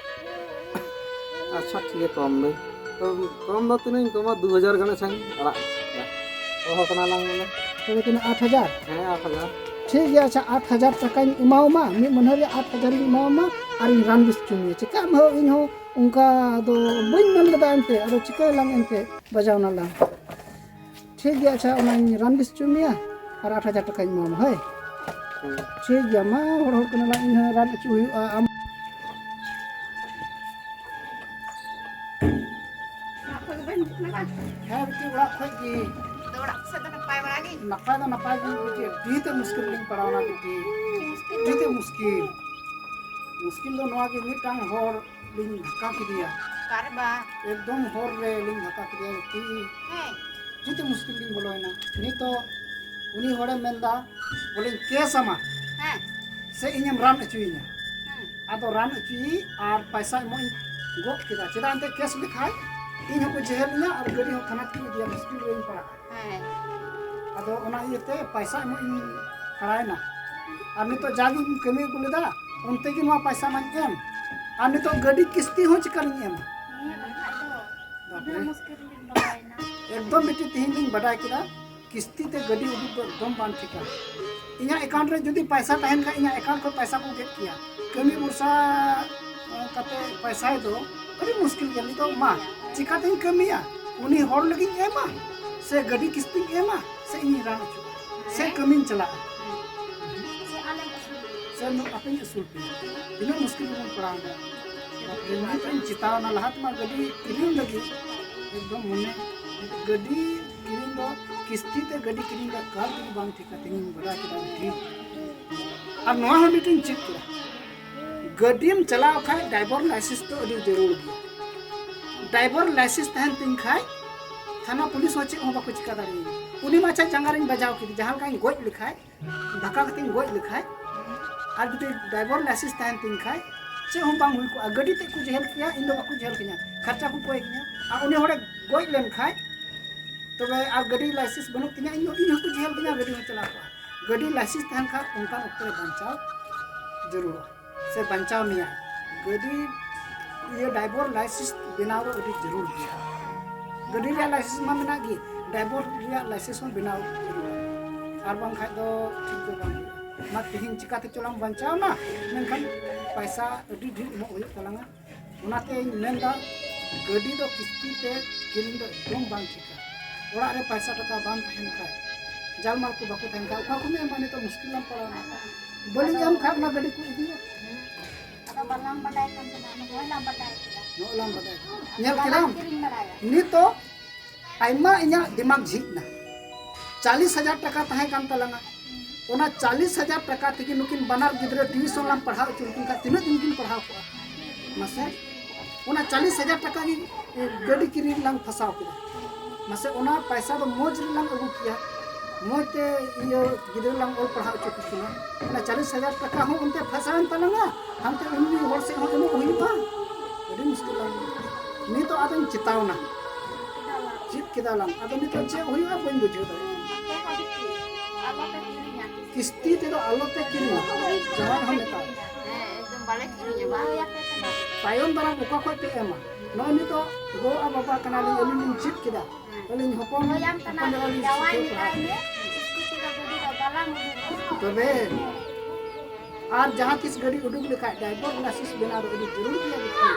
ᱟᱪᱪᱷᱟ, ᱴᱷᱤᱠ ᱜᱮᱭᱟ, ᱠᱚᱢ ᱫᱟᱹᱧ᱾ ᱛᱚ, ᱠᱚᱢ ᱫᱚ ᱛᱤᱱᱟᱹᱜ ᱤᱧ ᱠᱚᱢᱟ, ᱫᱩ ᱦᱟᱡᱟᱨ ᱜᱟᱱ ᱟᱪᱪᱷᱟᱧ ᱟᱲᱟᱜ ᱫᱟ᱾ ᱦᱚᱦᱚ ᱠᱟᱱᱟ ᱞᱟᱝ ᱵᱚᱞᱮ᱾ ᱛᱚᱵᱮ ᱛᱤᱱᱟᱹᱜ, ᱟᱴ ᱦᱟᱡᱟᱨ? ᱦᱮᱸ, ᱟᱴ ᱦᱟᱡᱟᱨ᱾ ᱴᱷᱤᱠ ᱜᱮᱭᱟ, ᱟᱪᱪᱷᱟ, ᱟᱴ ᱦᱟᱡᱟᱨ ᱴᱟᱠᱟᱧ ᱮᱢᱟᱣᱟᱢᱟ, ᱢᱤᱫ ᱢᱟᱹᱱᱦᱟᱹ ᱨᱮᱭᱟᱜ ᱟᱴ ᱦᱟᱡᱟᱨᱤᱧ ᱮᱢᱟᱣᱟᱢᱟ, ᱟᱨᱤᱧ ᱨᱟᱱ ᱵᱮᱥ ᱦᱚᱪᱚ ᱢᱮᱭᱟ᱾ ᱪᱮᱠᱟᱜ ᱟᱢ ᱦᱳ, ᱤᱧ ᱦᱚᱸ ᱚᱱᱠᱟ ᱫᱚ ᱵᱟᱹᱧ ᱢᱮᱱ ᱞᱮᱫᱟ ᱮᱱᱛᱮ, ᱟᱫᱚ ᱪᱤᱠᱟᱹᱭᱟᱞᱟᱝ ᱮᱱᱛᱮ, ᱵᱟᱡᱟᱣ ᱱᱟᱞᱟᱝ᱾ ᱴᱷᱤᱠ ᱜᱮᱭᱟ, ᱟᱪᱪᱷᱟ, ᱚᱱᱟᱧ ᱨᱟᱱ ᱵᱮᱥ ᱦᱚᱪᱚ ᱢᱮᱭᱟ ᱟᱨ ᱟᱴ ᱦᱟᱡᱟᱨ ᱴᱟᱠᱟᱧ ᱮᱢᱟᱢᱟ, ᱦᱳᱭ? ᱦᱩᱸ᱾ ᱴᱷᱤᱠ ᱜᱮᱭᱟ, ᱢᱟ, ᱦᱚᱲ, ᱦᱚᱲ ᱠᱟᱱᱟᱞᱟᱝ, ᱤᱧ ᱦᱚᱸ ᱨᱟᱱ ᱦᱚᱪᱚ ᱦᱩᱭᱩᱜᱼᱟ, ᱟᱢ᱾ ᱚᱲᱟᱜ ᱠᱷᱚᱡ ᱜᱮ ᱵᱟᱹᱧ ᱦᱤᱡᱩᱜ ᱠᱟᱱᱟ ᱵᱟᱝ? ᱦᱮᱸ, ᱵᱤᱴᱤ, ᱚᱲᱟᱜ ᱠᱷᱚᱡ ᱜᱮ᱾ ᱟᱫᱚ ᱚᱲᱟᱜ ᱠᱚ ᱥᱮᱫ ᱫᱚ ᱱᱟᱯᱟᱭ ᱵᱟᱲᱟ ᱜᱮ? ᱱᱟᱯᱟᱭ ᱫᱚ ᱱᱟᱯᱟᱭ ᱜᱮ, ᱵᱤᱴᱤ, ᱟᱹᱰᱤ ᱛᱮᱫ ᱢᱩᱥᱠᱤᱞ ᱨᱮᱞᱤᱧ ᱯᱟᱲᱟᱣᱱᱟ, ᱵᱤᱴᱤ᱾ ᱢᱩᱥᱠᱤᱞ ᱟᱹᱰᱤ ᱛᱮᱫ ᱢᱩᱥᱠᱤᱞ᱾ ᱢᱩᱥᱠᱤᱞ ᱫᱚ ᱱᱚᱣᱟ ᱜᱮ, ᱢᱤᱫᱴᱟᱝ ᱦᱚᱲ ᱞᱤᱧ ᱫᱷᱟᱠᱟ ᱠᱮᱫᱮᱭᱟ᱾ ᱚᱠᱟᱨᱮ ᱵᱟ? ᱮᱠᱫᱚᱢ ᱦᱚᱨ ᱨᱮ ᱞᱤᱧ ᱫᱷᱟᱠᱟ ᱠᱮᱫᱮᱭᱟ, ᱵᱤᱴᱤ᱾ ᱦᱮᱸ᱾ ᱡᱮᱛᱮ ᱢᱩᱥᱠᱤᱞ ᱨᱤᱧ ᱵᱚᱞᱚᱭᱮᱱᱟ᱾ ᱱᱤᱛᱚᱜ ᱩᱱᱤ ᱦᱚᱲᱮ ᱢᱮᱱᱫᱟ, ᱵᱚᱞᱮᱧ ᱠᱮᱥ ᱟᱢᱟ᱾ ᱦᱮᱸ᱾ ᱥᱮ ᱤᱧᱮᱢ ᱨᱟᱱ ᱦᱚᱪᱚᱭᱤᱧᱟ᱾ ᱦᱮᱸ᱾ ᱟᱫᱚ ᱨᱟᱱ ᱦᱚᱪᱚᱭᱤᱡ ᱟᱨ ᱯᱟᱭᱥᱟ ᱮᱢᱚᱜ ᱤᱧ ᱜᱚᱫ ᱠᱮᱫᱟ᱾ ᱪᱮᱫᱟᱜ ᱮᱱᱛᱮ ᱠᱮᱥ ᱞᱮᱠᱷᱟᱡ ᱤᱧ ᱦᱚᱸᱠᱚ ᱡᱮᱦᱮᱞᱤᱧᱟ ᱟᱨ ᱜᱟᱹᱰᱤ ᱦᱚᱸ ᱛᱷᱟᱱᱟ ᱛᱮᱠᱚ ᱤᱫᱤᱭᱟ, ᱢᱩᱥᱠᱤᱞ ᱨᱮᱧ ᱯᱟᱲᱟᱜᱼᱟ᱾ ᱦᱮᱸ᱾ ᱟᱫᱚ ᱚᱱᱟ ᱤᱭᱟᱹᱛᱮ ᱯᱟᱭᱥᱟ ᱮᱢᱚᱜ ᱤᱧ ᱠᱷᱟᱲᱟᱭᱮᱱᱟ᱾ ᱟᱨ ᱱᱤᱛᱚᱜ ᱡᱟᱜᱤᱧ ᱠᱟᱹᱢᱤ ᱟᱹᱜᱩ ᱞᱮᱫᱟ, ᱚᱱᱛᱮ ᱜᱮ ᱱᱚᱣᱟ ᱯᱟᱭᱥᱟ ᱢᱟᱧ ᱮᱢ᱾ ᱟᱨ ᱱᱤᱛᱚᱜ ᱜᱟᱹᱰᱤ ᱠᱤᱥᱛᱤ ᱦᱚᱸ ᱪᱤᱠᱟᱹᱞᱤᱧ ᱮᱢᱟ? ᱱᱤᱭᱟᱹ ᱵᱟᱠᱷᱟᱡ ᱫᱚ ᱵᱟᱯᱨᱮ᱾ ᱟᱹᱰᱤ ᱢᱩᱥᱠᱤᱞ ᱨᱮᱞᱤᱧ ᱵᱚᱞᱚᱭᱮᱱᱟ᱾ ᱮᱠᱫᱚᱢ ᱵᱤᱴᱤ, ᱛᱮᱦᱮᱧ ᱞᱤᱧ ᱵᱟᱰᱟᱭ ᱠᱮᱫᱟ, ᱠᱤᱥᱛᱤ ᱛᱮ ᱜᱟᱹᱰᱤ ᱩᱰᱩᱠ ᱫᱚ ᱮᱠᱫᱚᱢ ᱵᱟᱝ ᱴᱷᱤᱠᱟ᱾ ᱤᱧᱟᱹᱜ account ᱨᱮ ᱡᱩᱫᱤ ᱯᱟᱭᱥᱟ ᱛᱟᱦᱮᱱ ᱠᱷᱟᱱ, ᱤᱧᱟᱹᱜ account ᱠᱷᱚᱱ ᱯᱟᱭᱥᱟ ᱠᱚ ᱜᱮᱫ ᱠᱮᱭᱟ᱾ ᱠᱟᱹᱢᱤ ᱵᱷᱚᱨᱥᱟ, ᱟᱸ, ᱠᱟᱛᱮ ᱯᱟᱭᱥᱟᱭ ᱫᱚ ᱟᱹᱰᱤ ᱢᱩᱥᱠᱤᱞ ᱜᱮᱭᱟ᱾ ᱱᱤᱛᱚᱜ ᱢᱟ ᱪᱤᱠᱟᱛᱤᱧ ᱠᱟᱹᱢᱤᱭᱟ? ᱩᱱᱤ ᱦᱚᱲ ᱞᱟᱹᱜᱤᱫ ᱤᱧ ᱮᱢᱟ, ᱥᱮ ᱜᱟᱹᱰᱤ ᱠᱤᱥᱛᱤᱧ ᱮᱢᱟ, ᱥᱮ ᱤᱧᱤᱧ ᱨᱟᱱ ᱦᱚᱪᱚᱜᱼᱟ, ᱥᱮ ᱠᱟᱹᱢᱤᱧ ᱪᱟᱞᱟᱜᱼᱟ? ᱥᱮ ᱟᱞᱮ ᱟᱯᱮᱧ ᱟᱹᱥᱩᱞ ᱯᱮᱭᱟ᱾ ᱛᱤᱱᱟᱹᱜ ᱢᱩᱥᱠᱤᱞ ᱨᱮᱵᱚᱱ ᱯᱟᱲᱟᱣ ᱮᱱᱟ᱾ ᱨᱮᱸᱜᱮᱡ ᱨᱮᱧ ᱪᱮᱛᱟᱣ ᱮᱱᱟ, ᱞᱟᱦᱟ ᱛᱮᱢᱟ ᱜᱟᱹᱰᱤ ᱠᱤᱨᱤᱧ ᱞᱟᱹᱜᱤᱫ ᱮᱠᱫᱚᱢ ᱢᱚᱱᱮ, ᱜᱟᱹᱰᱤ ᱠᱤᱨᱤᱧ ᱫᱚ ᱠᱤᱥᱛᱤ ᱛᱮ ᱜᱟᱹᱰᱤ ᱠᱤᱨᱤᱧ ᱫᱚ ᱮᱠᱟᱞ ᱛᱮᱜᱮ ᱵᱟᱝ ᱴᱷᱤᱠᱟ᱾ ᱛᱮᱦᱮᱧ ᱵᱟᱰᱟᱭ ᱠᱮᱫᱟ ᱴᱷᱤᱠ᱾ ᱟᱨ ᱱᱚᱣᱟ ᱦᱚᱸ ᱢᱤᱫᱴᱮᱱ ᱪᱮᱫ ᱠᱮᱫᱟ, ᱜᱟᱹᱰᱤᱢ ᱪᱟᱞᱟᱣ ᱠᱷᱟᱡ ᱰᱨᱟᱭᱵᱷᱟᱨ ᱞᱟᱭᱥᱮᱱᱥ ᱫᱚ ᱟᱹᱰᱤ ᱡᱟᱹᱨᱩᱲ ᱜᱮᱭᱟ᱾ ᱰᱨᱟᱭᱵᱷᱟᱨ ᱞᱟᱭᱥᱮᱱᱥ ᱛᱟᱦᱮᱱ ᱛᱤᱧ ᱠᱷᱟᱡ ᱛᱷᱟᱱᱟ ᱯᱩᱞᱤᱥ ᱦᱚᱸ ᱪᱮᱫ ᱦᱚᱸ ᱵᱟᱠᱚ ᱪᱤᱠᱟ ᱫᱟᱲᱮᱭᱟᱹᱧᱟ᱾ ᱩᱱᱤ ᱢᱟ ᱟᱪᱪᱷᱟ ᱡᱟᱸᱜᱟ ᱨᱤᱧ ᱵᱟᱡᱟᱣ ᱠᱮᱫᱮ, ᱡᱟᱦᱟᱸ ᱞᱮᱠᱟᱧ ᱜᱚᱡ ᱞᱮᱠᱷᱟᱡ, ᱫᱷᱟᱠᱟ ᱠᱟᱛᱮᱧ ᱜᱚᱡ ᱞᱮᱠᱷᱟᱡ, ᱟᱨ ᱡᱩᱫᱤ ᱰᱨᱟᱭᱵᱷᱟᱨ ᱞᱟᱭᱥᱮᱱᱥ ᱛᱟᱦᱮᱱ ᱛᱤᱧ ᱠᱷᱟᱡ ᱪᱮᱫ ᱦᱚᱸ ᱵᱟᱝ ᱦᱩᱭ ᱠᱚᱜᱼᱟ᱾ ᱜᱟᱹᱰᱤ ᱛᱮᱫ ᱠᱚ ᱡᱮᱦᱮᱞ ᱠᱮᱭᱟ, ᱤᱧ ᱫᱚ ᱵᱟᱠᱚ ᱡᱮᱦᱮᱞ ᱠᱤᱧᱟ, ᱠᱷᱟᱨᱪᱟ ᱠᱚ ᱠᱚᱭ ᱠᱤᱧᱟ᱾ ᱟᱨ ᱩᱱᱤ ᱦᱚᱲᱮ ᱜᱚᱡ ᱞᱮᱱ ᱠᱷᱟᱡ, ᱛᱚᱵᱮ ᱟᱨ ᱜᱟᱹᱰᱤ ᱞᱟᱭᱥᱮᱱᱥ ᱵᱟᱹᱱᱩᱜ ᱛᱤᱧᱟ, ᱤᱧ ᱫᱚ, ᱤᱧ ᱦᱚᱸᱠᱚ ᱡᱮᱦᱮᱞ ᱠᱤᱧᱟ, ᱜᱟᱹᱰᱤ ᱦᱚᱸ ᱪᱟᱞᱟᱣ ᱠᱚᱜᱼᱟ᱾ ᱜᱟᱹᱰᱤ ᱞᱟᱭᱥᱮᱱᱥ ᱛᱟᱦᱮᱱ ᱠᱷᱟᱡ ᱚᱱᱠᱟᱱ ᱚᱠᱛᱚ ᱨᱮ ᱵᱟᱧᱪᱟᱣ ᱡᱟᱹᱨᱩᱲᱟ᱾ ᱥᱮ ᱵᱟᱧᱪᱟᱣ ᱢᱮᱭᱟ᱾ ᱜᱟᱹᱰᱤ ᱤᱭᱟᱹ ᱰᱨᱟᱭᱵᱷᱟᱨ ᱞᱟᱭᱥᱮᱱᱥ ᱵᱮᱱᱟᱣ ᱫᱚ ᱟᱹᱰᱤ ᱡᱟᱹᱨᱩᱲ ᱜᱮᱭᱟ᱾ ᱜᱟᱹᱰᱤ ᱨᱮᱭᱟᱜ ᱞᱟᱭᱥᱮᱱᱥ ᱢᱟ ᱢᱮᱱᱟᱜ ᱜᱮ, ᱰᱨᱟᱭᱵᱷᱟᱨ ᱨᱮᱭᱟᱜ ᱞᱟᱭᱥᱮᱱᱥ ᱦᱚᱸ ᱵᱮᱱᱟᱣ ᱡᱟᱹᱨᱩᱲᱟ, ᱟᱨ ᱵᱟᱝᱠᱷᱟᱡ ᱫᱚ ᱴᱷᱤᱠ ᱫᱚ ᱵᱟᱝ ᱦᱩᱭᱩᱜᱼᱟ᱾ ᱢᱟ ᱛᱮᱦᱮᱧ ᱪᱤᱠᱟᱛᱮ ᱪᱚᱞᱟᱝ ᱵᱟᱧᱪᱟᱣ ᱮᱱᱟ, ᱢᱮᱱᱠᱷᱟᱱ ᱯᱟᱭᱥᱟ ᱟᱹᱰᱤ ᱰᱷᱮᱨ ᱮᱢᱚᱜ ᱦᱩᱭᱩᱜ ᱛᱟᱞᱟᱝᱟ᱾ ᱚᱱᱟᱛᱮᱧ ᱢᱮᱱᱫᱟ, ᱜᱟᱹᱰᱤ ᱫᱚ ᱠᱤᱥᱛᱤ ᱛᱮ ᱠᱤᱨᱤᱧ ᱫᱚ ᱮᱠᱫᱚᱢ ᱵᱟᱝ ᱴᱷᱤᱠᱟ᱾ ᱚᱲᱟᱜ ᱨᱮ ᱯᱟᱭᱥᱟ ᱴᱟᱠᱟ ᱵᱟᱝ ᱛᱟᱦᱮᱱ ᱠᱷᱟᱡ, ᱡᱟᱞᱢᱟᱞ ᱠᱚ ᱵᱟᱠᱚ ᱛᱟᱦᱮᱱ ᱠᱷᱟᱡ, ᱚᱠᱟ ᱠᱷᱚᱱ ᱮᱢᱟ? ᱱᱤᱛᱚᱜ ᱢᱩᱥᱠᱤᱞ ᱞᱟᱝ ᱯᱟᱲᱟᱣ ᱮᱱᱟ᱾ ᱵᱟᱹᱞᱤᱧ ᱮᱢ ᱠᱷᱟᱡ ᱚᱱᱟ ᱜᱟᱹᱰᱤ ᱠᱚ ᱤᱫᱤᱭᱟ᱾ ᱟᱫᱚ ᱵᱟᱞᱟᱝ ᱵᱟᱰᱟᱭ ᱠᱟᱱ ᱛᱟᱦᱮᱱᱟ, ᱱᱚᱜᱼᱚᱭ ᱞᱟᱝ ᱵᱟᱰᱟᱭ ᱠᱮᱫᱟ᱾ ᱱᱚᱜᱼᱚᱭ ᱞᱟᱝ ᱵᱟᱰᱟᱭ ᱠᱮᱫᱟ᱾ ᱧᱮᱞ ᱵᱟᱞᱟᱝ ᱠᱮᱫᱟᱢ? ᱠᱤᱨᱤᱧ ᱵᱟᱲᱟᱭᱟ᱾ ᱱᱤᱛᱚᱜ ᱟᱭᱢᱟ ᱤᱧᱟᱹᱜ ᱫᱤᱢᱟᱜᱽ ᱡᱷᱤᱡ ᱮᱱᱟ᱾ ᱪᱟᱞᱤᱥ ᱦᱟᱡᱟᱨ ᱴᱟᱠᱟ ᱛᱟᱦᱮᱸ ᱠᱟᱱ ᱛᱟᱞᱟᱝᱟ᱾ ᱚᱱᱟ ᱪᱟᱞᱤᱥ ᱦᱟᱡᱟᱨ ᱴᱟᱠᱟ ᱛᱮᱜᱮ ᱱᱩᱠᱤᱱ ᱵᱟᱱᱟᱨ ᱜᱤᱫᱽᱨᱟᱹ ᱴᱤᱭᱩᱥᱚᱱ ᱞᱟᱝ ᱯᱟᱲᱦᱟᱣ ᱦᱚᱪᱚ ᱞᱮᱠᱤᱱ ᱠᱷᱟᱱ ᱛᱤᱱᱟᱹᱜ ᱫᱤᱱ ᱠᱤᱱ ᱯᱟᱲᱦᱟᱣ ᱠᱚᱜᱼᱟ? ᱢᱟᱥᱮ, ᱚᱱᱟ ᱪᱟᱞᱤᱥ ᱦᱟᱡᱟᱨ ᱴᱟᱠᱟ ᱜᱮ, ᱮ, ᱜᱟᱹᱰᱤ ᱠᱤᱨᱤᱧ ᱨᱮᱞᱟᱝ ᱯᱷᱟᱥᱟᱣ ᱠᱮᱫᱟ᱾ ᱢᱟᱥᱮ, ᱚᱱᱟ ᱯᱟᱭᱥᱟ ᱫᱚ ᱢᱚᱡᱽ ᱨᱮᱞᱟᱝ ᱟᱹᱜᱩ ᱠᱮᱭᱟ, ᱢᱚᱡᱽ ᱛᱮ ᱤᱭᱟᱹ ᱜᱤᱫᱽᱨᱟᱹ ᱞᱟᱝ ᱚᱞ ᱯᱟᱲᱦᱟᱣ ᱦᱚᱪᱚ ᱠᱮᱠᱤᱱᱟ᱾ ᱚᱱᱟ ᱪᱟᱞᱤᱥ ᱦᱟᱡᱟᱨ ᱴᱟᱠᱟ ᱦᱚᱸ ᱚᱱᱛᱮ ᱯᱷᱟᱥᱟᱣᱮᱱ ᱛᱟᱞᱟᱝᱟ, ᱦᱟᱱᱛᱮ ᱩᱱᱤ ᱦᱚᱲ ᱥᱮᱫ ᱦᱚᱸ ᱮᱢᱚᱜ ᱦᱩᱭᱩᱜᱼᱟ᱾ ᱟᱹᱰᱤ ᱢᱩᱥᱠᱤᱞ ᱞᱟᱝ ᱵᱩᱡᱷᱟᱹᱣ ᱠᱮᱫᱟ᱾ ᱱᱤᱛᱚᱜ ᱟᱫᱚᱧ ᱪᱮᱛᱟᱣᱱᱟ, ᱪᱮᱫ ᱠᱮᱫᱟ ᱞᱟᱝ, ᱟᱫᱚ ᱱᱤᱛᱚᱜ ᱪᱮᱫ ᱦᱩᱭᱩᱜᱼᱟ ᱵᱟᱹᱧ ᱵᱩᱡᱷᱟᱹᱣ ᱫᱟᱲᱮᱭᱟᱜ ᱠᱟᱱᱟ᱾ ᱠᱤᱥᱛᱤ ᱛᱮᱫᱚ ᱟᱞᱚᱯᱮ ᱠᱤᱨᱤᱧᱟ, ᱡᱟᱶᱟᱭ ᱦᱚᱸ ᱢᱮᱛᱟᱭ᱾ ᱦᱮᱸ, ᱮᱠᱫᱚᱢ ᱵᱟᱞᱮ ᱠᱤᱨᱤᱧᱟ, ᱵᱟᱝ? ᱛᱟᱭᱚᱢ ᱫᱟᱨᱟᱢ ᱚᱠᱟ ᱠᱷᱚᱡ ᱯᱮ ᱮᱢᱟ? ᱱᱚᱜᱼᱚᱭ ᱱᱤᱛᱚᱜ ᱜᱚ ᱟᱨ ᱵᱟᱵᱟ ᱠᱟᱱᱟᱞᱤᱧ, ᱟᱹᱞᱤᱧ ᱞᱤᱧ ᱪᱮᱫ ᱠᱮᱫᱟ, ᱟᱹᱞᱤᱧ ᱦᱚᱯᱚᱱ, ᱦᱚᱯᱚᱱ ᱮᱨᱟ ᱞᱤᱧ ᱥᱤᱠᱷᱟᱹᱣ ᱯᱟᱲᱦᱟᱣ᱾ ᱛᱚᱵᱮ ᱟᱨ ᱡᱟᱦᱟᱸ ᱛᱤᱥ ᱜᱟᱹᱰᱤ ᱩᱰᱩᱠ ᱞᱮᱠᱷᱟᱡ ᱰᱨᱟᱭᱵᱷᱟᱨ ᱞᱟᱭᱥᱮᱱᱥ ᱵᱮᱱᱟᱣ ᱫᱚ ᱟᱹᱰᱤ ᱡᱟᱹᱨᱩᱲ ᱜᱮᱭᱟ ᱵᱤᱴᱤ᱾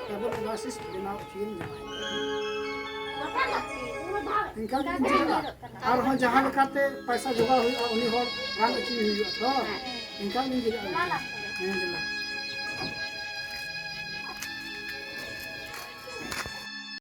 ᱰᱨᱟᱭᱵᱷᱟᱨ ᱞᱟᱭᱥᱮᱱᱥ ᱵᱮᱱᱟᱣ ᱦᱚᱪᱚᱭᱮᱢ ᱡᱟᱶᱟᱭ᱾ ᱮᱱᱠᱷᱟᱱ ᱜᱮ ᱵᱩᱡᱷᱟᱹᱜᱼᱟ᱾ ᱟᱨᱦᱚᱸ ᱡᱟᱦᱟᱸ ᱞᱮᱠᱟᱛᱮ ᱯᱟᱭᱥᱟ ᱡᱚᱜᱟᱲ ᱦᱩᱭᱩᱜᱼᱟ, ᱩᱱᱤ ᱦᱚᱲ ᱨᱟᱱ ᱦᱚᱪᱚᱭ ᱦᱩᱭᱩᱜᱼᱟ ᱛᱚ᱾ ᱮᱱᱠᱷᱟᱱ ᱩᱱᱤ ᱜᱤᱫᱽᱨᱟᱹ ᱦᱮᱸ, ᱫᱮᱞᱟ᱾